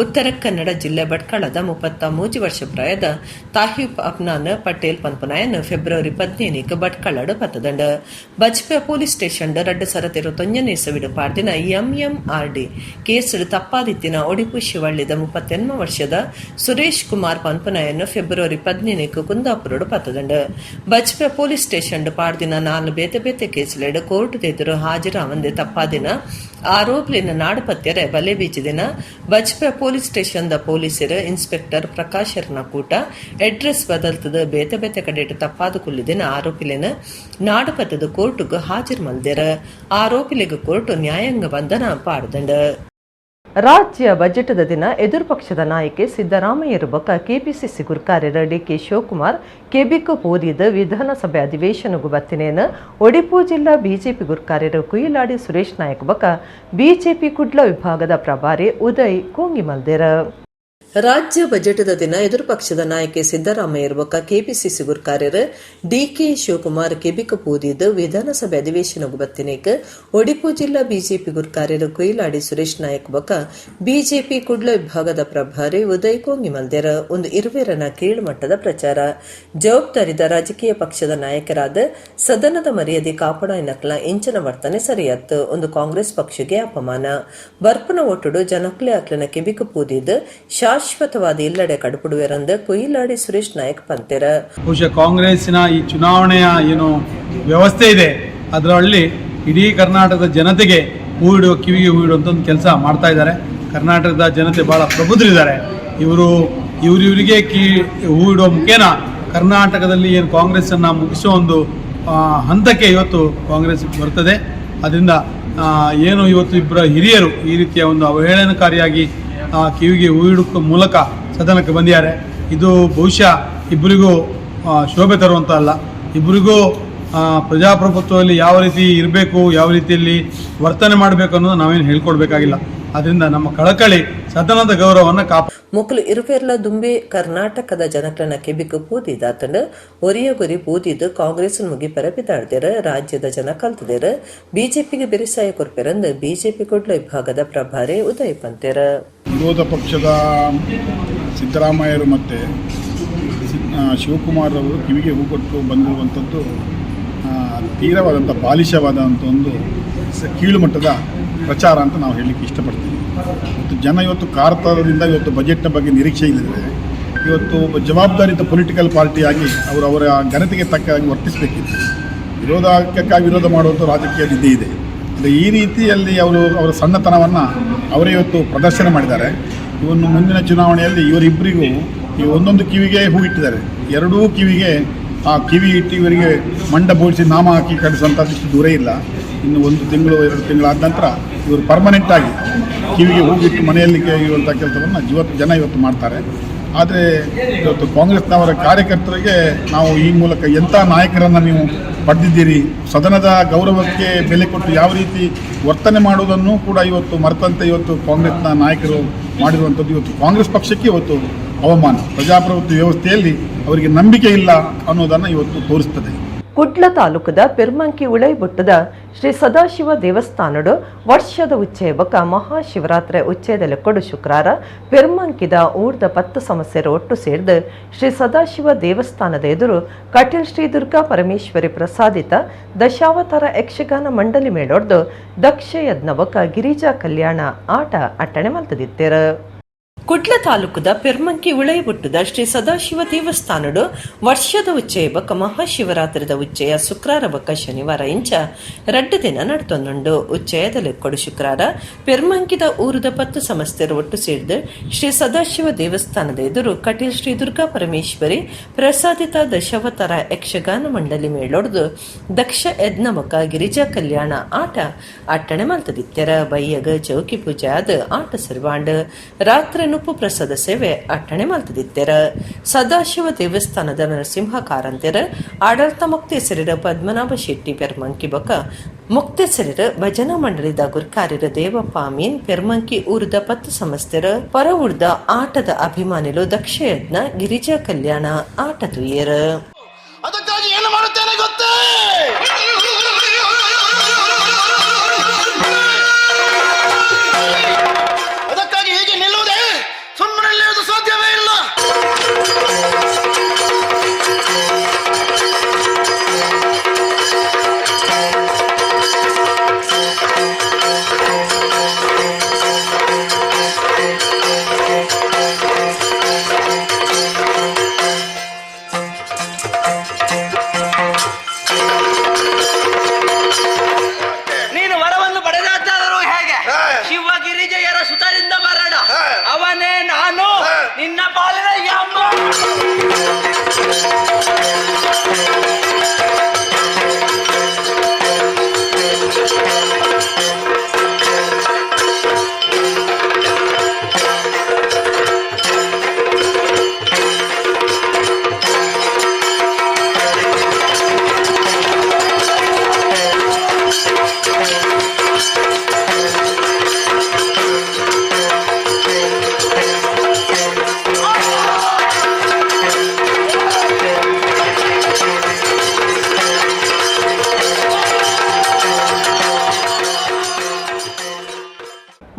ಉತ್ತರ ಕನ್ನಡ ಜಿಲ್ಲೆ ಭಟ್ಕಳದ 33 ವರ್ಷ ಪ್ರಾಯದ ತಾಹಿಬ್ Afnan Patel ಪನ್ಪನಾಯನ್ February 15ಕ್ಕೆ ಭಟ್ಕಳಡು ಪತ್ತದಂಡ. Bajpe police station 2021ನೇ ಇಸವಿಡು ಪಾಡ್ದಿನ ಎಂಎಂಆರ್ಡಿ ಕೇಸ್ಡ್ ತಪ್ಪಾದಿತ್ತಿನ Odipu ಶಿವಳ್ಳಿದ 38 ವರ್ಷದ ಸುರೇಶ್ ಕುಮಾರ್ ಪನ್ಪನಾಯನ್ ಫೆಬ್ರವರಿ 15ಕ್ಕೆ ಕುಂದಾಪುರೋಡು ಪತ್ತದಂಡ. ಬಜ್ಪೆ ಪೊಲೀಸ್ ಸ್ಟೇಷನ್ ಪಾಡ್ದಿನ ನಾಲ್ ಬೇತೆ ಬೇತೆ ಕೇಸ್ಲೆಡ್ ಕೋರ್ಟ್ ಎದುರು ಹಾಜರಾವಂದೆ ತಪ್ಪಾದಿನ ಆರೋಪಿನ ನಾಡಪತ್ಯರೆ ಬಲೆ ಬೀಚಿದಿನ ಬಜ್ಪೆ ಪೊಲೀಸ್ ಸ್ಟೇಷನ್ the ಪೊಲೀಸರು ಇನ್ಸ್ಪೆಕ್ಟರ್ ಪ್ರಕಾಶರ್ನ ಕೂಟ ಅಡ್ರೆಸ್ ಬದಲ್ತದ ಬೇತೆ ಬೇತೆ ಕಡೆಟ್ ತಪ್ಪಾದ ಕುಲ್ಲಿದಿನ ಆರೋಪಿಲಿನ ನಾಡಪತ್ತದ ಕೋರ್ಟ್ಗ್ ಹಾಜರು ಮಲ್ದೆರ. ಆರೋಪಿಲಿಗೆ ಕೋರ್ಟ್ ನ್ಯಾಯಾಂಗ ಬಂಧನ ಪಾಡ್ದಂಡ. ರಾಜ್ಯ ಬಜೆಟ್ದ ದಿನ ಎದುರು ಪಕ್ಷದ ನಾಯಕೆ ಸಿದ್ದರಾಮಯ್ಯರು ಬೊಕ್ಕ ಕೆಪಿಸಿಸಿ ಗುರ್ಕಾರ್ಯರ ಡಿಕೆ ಶಿವಕುಮಾರ್ ಕೆಬಿಕು ಪೋದಿದ ವಿಧಾನಸಭೆ ಅಧಿವೇಶನಗೂ ಬತ್ತಿನೇನ ಒಡಿಪು ಜಿಲ್ಲಾ ಬಿಜೆಪಿ ಗುರ್ಕಾರ್ಯರು ಕುಯಿಲಾಡಿ ಸುರೇಶ್ ನಾಯಕ್ ಬೊಕ್ಕ ಬಿಜೆಪಿ ಕುಡ್ಲ ವಿಭಾಗದ ಪ್ರಭಾರಿ ಉದಯ್ ಕೋಂಗಿಮಲ್ದೇರ. ರಾಜ್ಯ ಬಜೆಟ್ದ ದಿನ ಎದುರು ಪಕ್ಷದ ನಾಯಕೆ ಸಿದ್ದರಾಮಯ್ಯರು ಬೊಕ್ಕ ಕೆಪಿಸಿಸಿ ಗುರ್ಕಾರ್ಯರು ಡಿಕೆ ಶಿವಕುಮಾರ್ ಕೆಬಿಕ ಪೂದಿದ್ದು ವಿಧಾನಸಭೆ ಅಧಿವೇಶನಗೂ ಬತ್ತಿನೇಕ್ ಒಡಿಪು ಜಿಲ್ಲಾ ಬಿಜೆಪಿ ಗುರ್ಕಾರ್ಯರು ಕುಯಿಲಾಡಿ ಸುರೇಶ್ ನಾಯಕ್ ಬೊಕ್ಕ ಬಿಜೆಪಿ ಕುಡ್ಲ ವಿಭಾಗದ ಪ್ರಭಾರಿ ಉದಯ್ ಕೋಂಗಿಮಲ್ದೇರ. ಒಂದು ಇರುವೆರನ ಕೀಳುಮಟ್ಟದ ಪ್ರಚಾರ. ಜವಾಬ್ದಾರಿದ ರಾಜಕೀಯ ಪಕ್ಷದ ನಾಯಕರಾದ ಸದನದ ಮರ್ಯಾದೆ ಕಾಪಾಡನಕ್ಲ ಇಂಚಿನ ವರ್ತನೆ ಸರಿಯತ್ತು. ಒಂದು ಕಾಂಗ್ರೆಸ್ ಪಕ್ಷಕ್ಕೆ ಅಪಮಾನ. ಬರ್ಪನ ಒಟ್ಟುಡು ಜನಕ್ಲೆ ಅಕ್ಲನ ಕೆಬಿಕ ಪೂದಿದ್ದು ಶಾಶ್ವತವಾದ ಇಲ್ಲಡೆ ಕಡುಪುಡುವೆರಂದು ಕುಯಿಲಾಡಿ ಸುರೇಶ್ ನಾಯಕ್ ಪಂತೆರ. ಬಹುಶಃ ಕಾಂಗ್ರೆಸ್ಸಿನ ಈ ಚುನಾವಣೆಯ ಏನು ವ್ಯವಸ್ಥೆ ಇದೆ, ಅದರಲ್ಲಿ ಇಡೀ ಕರ್ನಾಟಕದ ಜನತೆಗೆ ಹೂ ಇಡುವ ಕಿವಿಗೆ ಹೂ ಇಡುವಂಥ ಒಂದು ಕೆಲಸ ಮಾಡ್ತಾ ಇದ್ದಾರೆ. ಕರ್ನಾಟಕದ ಜನತೆ ಭಾಳ ಪ್ರಬುದ್ಧರಿದ್ದಾರೆ. ಇವರು ಇವರಿವರಿಗೆ ಹೂ ಇಡುವ ಮುಖೇನ ಕರ್ನಾಟಕದಲ್ಲಿ ಏನು ಕಾಂಗ್ರೆಸ್ಸನ್ನು ಮುಗಿಸೋ ಒಂದು ಹಂತಕ್ಕೆ ಇವತ್ತು ಕಾಂಗ್ರೆಸ್ ಬರ್ತದೆ. ಅದರಿಂದ ಏನು ಇವತ್ತು ಇಬ್ಬರ ಹಿರಿಯರು ಈ ರೀತಿಯ ಒಂದು ಅವಹೇಳನಕಾರಿಯಾಗಿ ಕಿವಿಗೆ ಹೂ ಇಡುವ ಮೂಲಕ ಸದನಕ್ಕೆ ಬಂದಿದ್ದಾರೆ. ಇದು ಬಹುಶಃ ಇಬ್ಬರಿಗೂ ಶೋಭೆ ತರುವಂಥ ಅಲ್ಲ. ಇಬ್ಬರಿಗೂ ಪ್ರಜಾಪ್ರಭುತ್ವದಲ್ಲಿ ಯಾವ ರೀತಿ ಇರಬೇಕು, ಯಾವ ರೀತಿಯಲ್ಲಿ ವರ್ತನೆ ಮಾಡಬೇಕು ಅನ್ನೋದು ನಾವೇನು ಹೇಳ್ಕೊಡ್ಬೇಕಾಗಿಲ್ಲ. ಆದ್ದರಿಂದ ನಮ್ಮ ಕಳಕಳಿ ಸದನದ ಗೌರವವನ್ನು ಮೊಕಲು ಇರುಪೇರ್ಲ ದುಂಬೆ ಕರ್ನಾಟಕದ ಜನಕ್ಲನ ಕೆಬಿಕ್ ಪೂದಿದಾತಂಡ್ ಒರಿಯಗೊರಿ ಪೂದಿದ್ದು ಕಾಂಗ್ರೆಸ್ ಮುಗಿ ಪರಪಿದಾಡ್ದೇರ ರಾಜ್ಯದ ಜನ ಕಲ್ತದೇರ ಬಿಜೆಪಿಗೆ ಬೆರಿಸಾಯ ಕೊರ್ಪೆರಂದು ಬಿಜೆಪಿ ಕುಡ್ಲ ವಿಭಾಗದ ಪ್ರಭಾರಿ ಉದಯ್ ಪಂತೇರ. ವಿರೋಧ ಪಕ್ಷದ ಸಿದ್ದರಾಮಯ್ಯರು ಮತ್ತು ಶಿವಕುಮಾರ್ ಅವರು ಕಿವಿಗೆ ಹೂ ಕೊಟ್ಟು ಬಂದಿರುವಂಥದ್ದು ತೀವ್ರವಾದಂಥ ಬಾಲಿಶವಾದಂಥ ಒಂದು ಕೀಳುಮಟ್ಟದ ಪ್ರಚಾರ ಅಂತ ನಾವು ಹೇಳಲಿಕ್ಕೆ ಇಷ್ಟಪಡ್ತೀವಿ. ಮತ್ತು ಜನ ಇವತ್ತು ಕಾರ್ತರದಿಂದ ಇವತ್ತು ಬಜೆಟ್ನ ಬಗ್ಗೆ ನಿರೀಕ್ಷೆ ಇಲ್ಲದಿದ್ದರೆ ಇವತ್ತು ಒಬ್ಬ ಜವಾಬ್ದಾರಿಯುತ ಪೊಲಿಟಿಕಲ್ ಪಾರ್ಟಿಯಾಗಿ ಅವರು ಅವರ ಘನತೆಗೆ ತಕ್ಕ ಹಾಗೆ ವರ್ತಿಸಬೇಕಿತ್ತು. ವಿರೋಧಕ್ಕಾಗಿ ವಿರೋಧ ಮಾಡುವಂಥ ರಾಜಕೀಯ ಇದ್ದೇ ಇದೆ. ಅಂದರೆ ಈ ರೀತಿಯಲ್ಲಿ ಅವರು ಅವರ ಸಣ್ಣತನವನ್ನು ಅವರೇ ಇವತ್ತು ಪ್ರದರ್ಶನ ಮಾಡಿದ್ದಾರೆ. ಇವನ್ನು ಮುಂದಿನ ಚುನಾವಣೆಯಲ್ಲಿ ಇವರಿಬ್ಬರಿಗೂ ಈ ಒಂದೊಂದು ಕಿವಿಗೆ ಹೂ ಇಟ್ಟಿದ್ದಾರೆ, ಎರಡೂ ಕಿವಿಗೆ ಆ ಕಿವಿ ಇಟ್ಟು ಇವರಿಗೆ ಮಂಡ ಬೋಡಿಸಿ ನಾಮ ಹಾಕಿ ಕಳಿಸುವಂಥದ್ದು ದೂರೇ ಇಲ್ಲ. ಇನ್ನು 1 ತಿಂಗಳು 2 ತಿಂಗಳಾದ ನಂತರ ಇವರು ಪರ್ಮನೆಂಟಾಗಿ ಕಿವಿಗೆ ಹೂಗಿಟ್ಟು ಮನೆಯಲ್ಲಿ ಇರುವಂಥ ಕೆಲಸವನ್ನು ಇವತ್ತು ಜನ ಇವತ್ತು ಮಾಡ್ತಾರೆ. ಆದರೆ ಇವತ್ತು ಕಾಂಗ್ರೆಸ್ನವರ ಕಾರ್ಯಕರ್ತರಿಗೆ ನಾವು ಈ ಮೂಲಕ ಎಂಥ ನಾಯಕರನ್ನು ನೀವು ಪಡೆದಿದ್ದೀರಿ, ಸದನದ ಗೌರವಕ್ಕೆ ಬೆಲೆ ಕೊಟ್ಟು ಯಾವ ರೀತಿ ವರ್ತನೆ ಮಾಡುವುದನ್ನು ಕೂಡ ಇವತ್ತು ಮರೆತಂತೆ ಇವತ್ತು ಕಾಂಗ್ರೆಸ್ನ ನಾಯಕರು ಮಾಡಿರುವಂಥದ್ದು ಇವತ್ತು ಕಾಂಗ್ರೆಸ್ ಪಕ್ಷಕ್ಕೆ ಇವತ್ತು ಅವಮಾನ. ಪ್ರಜಾಪ್ರಭುತ್ವ ವ್ಯವಸ್ಥೆಯಲ್ಲಿ ಅವರಿಗೆ ನಂಬಿಕೆ ಇಲ್ಲ ಅನ್ನೋದನ್ನು ಇವತ್ತು ತೋರಿಸ್ತದೆ. ಕುಡ್ಲ ತಾಲೂಕದ ಪೆರ್ಮಂಕಿ ಉಳೈಬುಟ್ಟದ ಶ್ರೀ ಸದಾಶಿವ ದೇವಸ್ಥಾನಡು ವರ್ಷದ ಉಚ್ಚಯ ಬೊಕ್ಕ ಮಹಾಶಿವರಾತ್ರಿ ಉಚ್ಚಯದ ಲೆಕ್ಕೊಡು ಶುಕ್ರಾರ ಪೆರ್ಮಂಕಿದ ಊರ್ದ 10 ಸಮಸ್ಯೆರ ಒಟ್ಟು ಸೇರ್ದು ಶ್ರೀ ಸದಾಶಿವ ದೇವಸ್ಥಾನದ ಎದುರು ಕಟೀಲ್ ಶ್ರೀ ದುರ್ಗಾ ಪರಮೇಶ್ವರಿ ಪ್ರಸಾದಿತ ದಶಾವತಾರ ಯಕ್ಷಗಾನ ಮಂಡಳಿ ಮೇಳೊಡ್ದು ದಕ್ಷ ಯಜ್ಞ ಬೊಕ್ಕ ಗಿರಿಜಾ ಕಲ್ಯಾಣ ಆಟ ಅಟ್ಟಣೆ ಮಲ್ತದಿತ್ತೇರ. ಕುಡ್ಲ ತಾಲೂಕದ ಪೆರ್ಮಂಕಿ ಉಳೈಬುಟ್ಟದ ಶ್ರೀ ಸದಾಶಿವ ದೇವಸ್ಥಾನಡು ವರ್ಷದ ಉಚ್ಚಯ ಬೊಕ್ಕ ಮಹಾಶಿವರಾತ್ರಿದ ಉಚ್ಚಯ ಶುಕ್ರಾರ ಬೊಕ್ಕ ಶನಿವಾರ ಇಂಚ 2 ದಿನ ನಡ್ತೊಂದುಂಡು. ಉಚ್ಚಯದ ಲೆಕ್ಕೊಡು ಶುಕ್ರಾರ ಪೆರ್ಮಂಕಿದ ಊರುದ 10 ಸಮಸ್ತೆರು ಒಟ್ಟು ಸೇರಿದು ಶ್ರೀ ಸದಾಶಿವ ದೇವಸ್ಥಾನದ ಎದುರು ಕಟೀಲ್ ಶ್ರೀ ದುರ್ಗಾ ಪರಮೇಶ್ವರಿ ಪ್ರಸಾದಿತ ದಶಾವತಾರ ಯಕ್ಷಗಾನ ಮಂಡಳಿ ಮೇಳೊಡ್ದು ದಕ್ಷ ಯಜ್ಞ ಬೊಕ್ಕ ಗಿರಿಜಾ ಕಲ್ಯಾಣ ಆಟ ಅಟ್ಟಣೆ ಮಲ್ತದಿತ್ತೆರ. ಬಯ್ಯಗ ಚೌಕಿ ಪೂಜೆ ಆದ ಆಟ ಸರ್ವಾಂಡ್ ರಾತ್ರಿ ನುಪ್ಪು ಪ್ರಸಾದ ಸೇವೆ ಅಟ್ಟಣೆ ಮಲ್ತದಿತ್ತೆರ. ಸದಾಶಿವ ದೇವಸ್ಥಾನದ ನರಸಿಂಹ ಕಾರಂತೆರ ಆಡಳಿತ ಮುಕ್ತೇಸರಿರ ಪದ್ಮನಾಭ ಶೆಟ್ಟಿ ಪೆರ್ಮಂಕಿ ಬೊಕ್ಕ ಮುಕ್ತೇಸರಿರ ಭಜನಾ ಮಂಡಳಿದ ಗುರ್ಕಾರ್ಯರ ದೇವಪ್ಪ ಅಮೀನ್ ಪೆರ್ಮಂಕಿ ಊರದ 10 ಸಮಸ್ತೆರ ಪರ ಊರ್ದ ಆಟದ ಅಭಿಮಾನಿಲು ದಕ್ಷಯಜ್ಞ ಗಿರಿಜಾ ಕಲ್ಯಾಣ ಆಟ ತುಯ್ಯರ. ಅದಕ್ಕಾಗಿ ಏನು ಮಾಡುತ್ತೇನೆ ಗೊತ್ತೇ? ಅದಕ್ಕಾಗಿ ಹೀಗೆ ನಿಲ್ಲುವುದೇ ಸುಮ್ಮನೆ ನಿಲ್ಲುವುದು ಸಾಧ್ಯವೇ ಇಲ್ಲ. ನೀನು ವರವನ್ನು ಪಡೆದಾದರೂ ಹೇಗೆ? ಶಿವಗಿರಿಜೆಯರ ಸುತರಿಂದ ಬರಡ ಅವನೇ ನಾನು, ನಿನ್ನ ಪಾಲಿನ ಯಮ.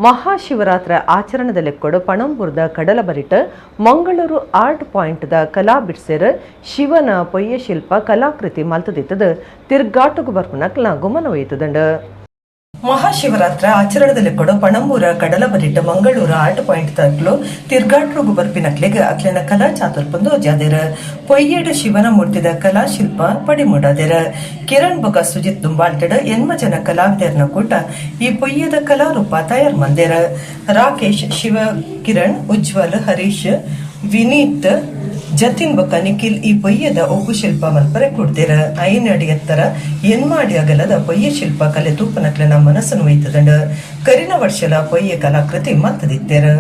ಮಹಾಶಿವರಾತ್ರಿ ಆಚರಣೆದ ಲೆಕ್ಕೊಡು ಪಣಂಬೂರ್ದ ಕಡಲಬರಿಟ ಮಂಗಳೂರು ಆರ್ಟ್ ಪಾಯಿಂಟ್ದ ಕಲಾ ಬಿಡ್ಸೆರ್ ಶಿವನ ಪೊಯ್ಯ ಶಿಲ್ಪ ಕಲಾಕೃತಿ ಮಲ್ತದಿತ್ತದ ತಿರ್ಗಾಟುಗು ಬರ್ಪುನಕ್ಲ ಗುಮನ ಒಯ್ತದಂಡ. ಮಹಾಶಿವರಾತ್ರ ಆಚರಣೆದಲ್ಲಿ ಕೂಡ ಪಣಂಬೂರ ಕಡಲಬರಿಟ್ಟ ಮಂಗಳೂರು ಆರ್ಟ್ ಪಾಯಿಂಟ್ ತಕ್ಲು ತಿರ್ಗಾಟ್ರುಗು ಬರ್ಪಿನಕ್ಲೆಗ್ ಅಕ್ಲೆನ ಕಲಾ ಚಾತುರ್ಪಂದು ಜಾದಿರ ಪೊಯ್ಯೇಡು ಶಿವನ ಮೂರ್ತಿದ ಕಲಾಶಿಲ್ಪ ಪಡಿಮೂಡಾದಿರ. ಕಿರಣ್ ಬೊಕ ಸುಜಿತ್ ದುಂಬಾಲ್ಟೆಡ್ ಎನ್ಮ ಜನ ಕಲಾವಿದರ್ನ ಕೂಟ ಈ ಪೊಯ್ಯದ ಕಲಾರೂಪ ತಯಾರ್ ಮಂದಿರ. ರಾಕೇಶ್, ಶಿವ ಕಿರಣ್, ಉಜ್ವಲ್, ಹರೀಶ್, ವಿನೀತ್, ಜತಿನ್ ಬೊಕ ನಿಖಿಲ್ ಈ ಪೊಯ್ಯದ ಒಗ್ಗು ಶಿಲ್ಪ ಮಲ್ಪರೆ ಕೊಡ್ದಿರ. 5 ಅಡಿ ಎತ್ತರ 8 ಅಡಿ ಅಗಲದ ಪೊಯ್ಯ ಶಿಲ್ಪ ಕಲೆ ತೂಪನಕ್ಲೆನ ಮನಸ್ಸನ್ನು ಒಯ್ತದಂಡ. ಕರಿನ ವರ್ಷಲ ಪೊಯ್ಯೆ ಕಲಾಕೃತಿ ಮಲ್ತದಿತ್ತೆರ್.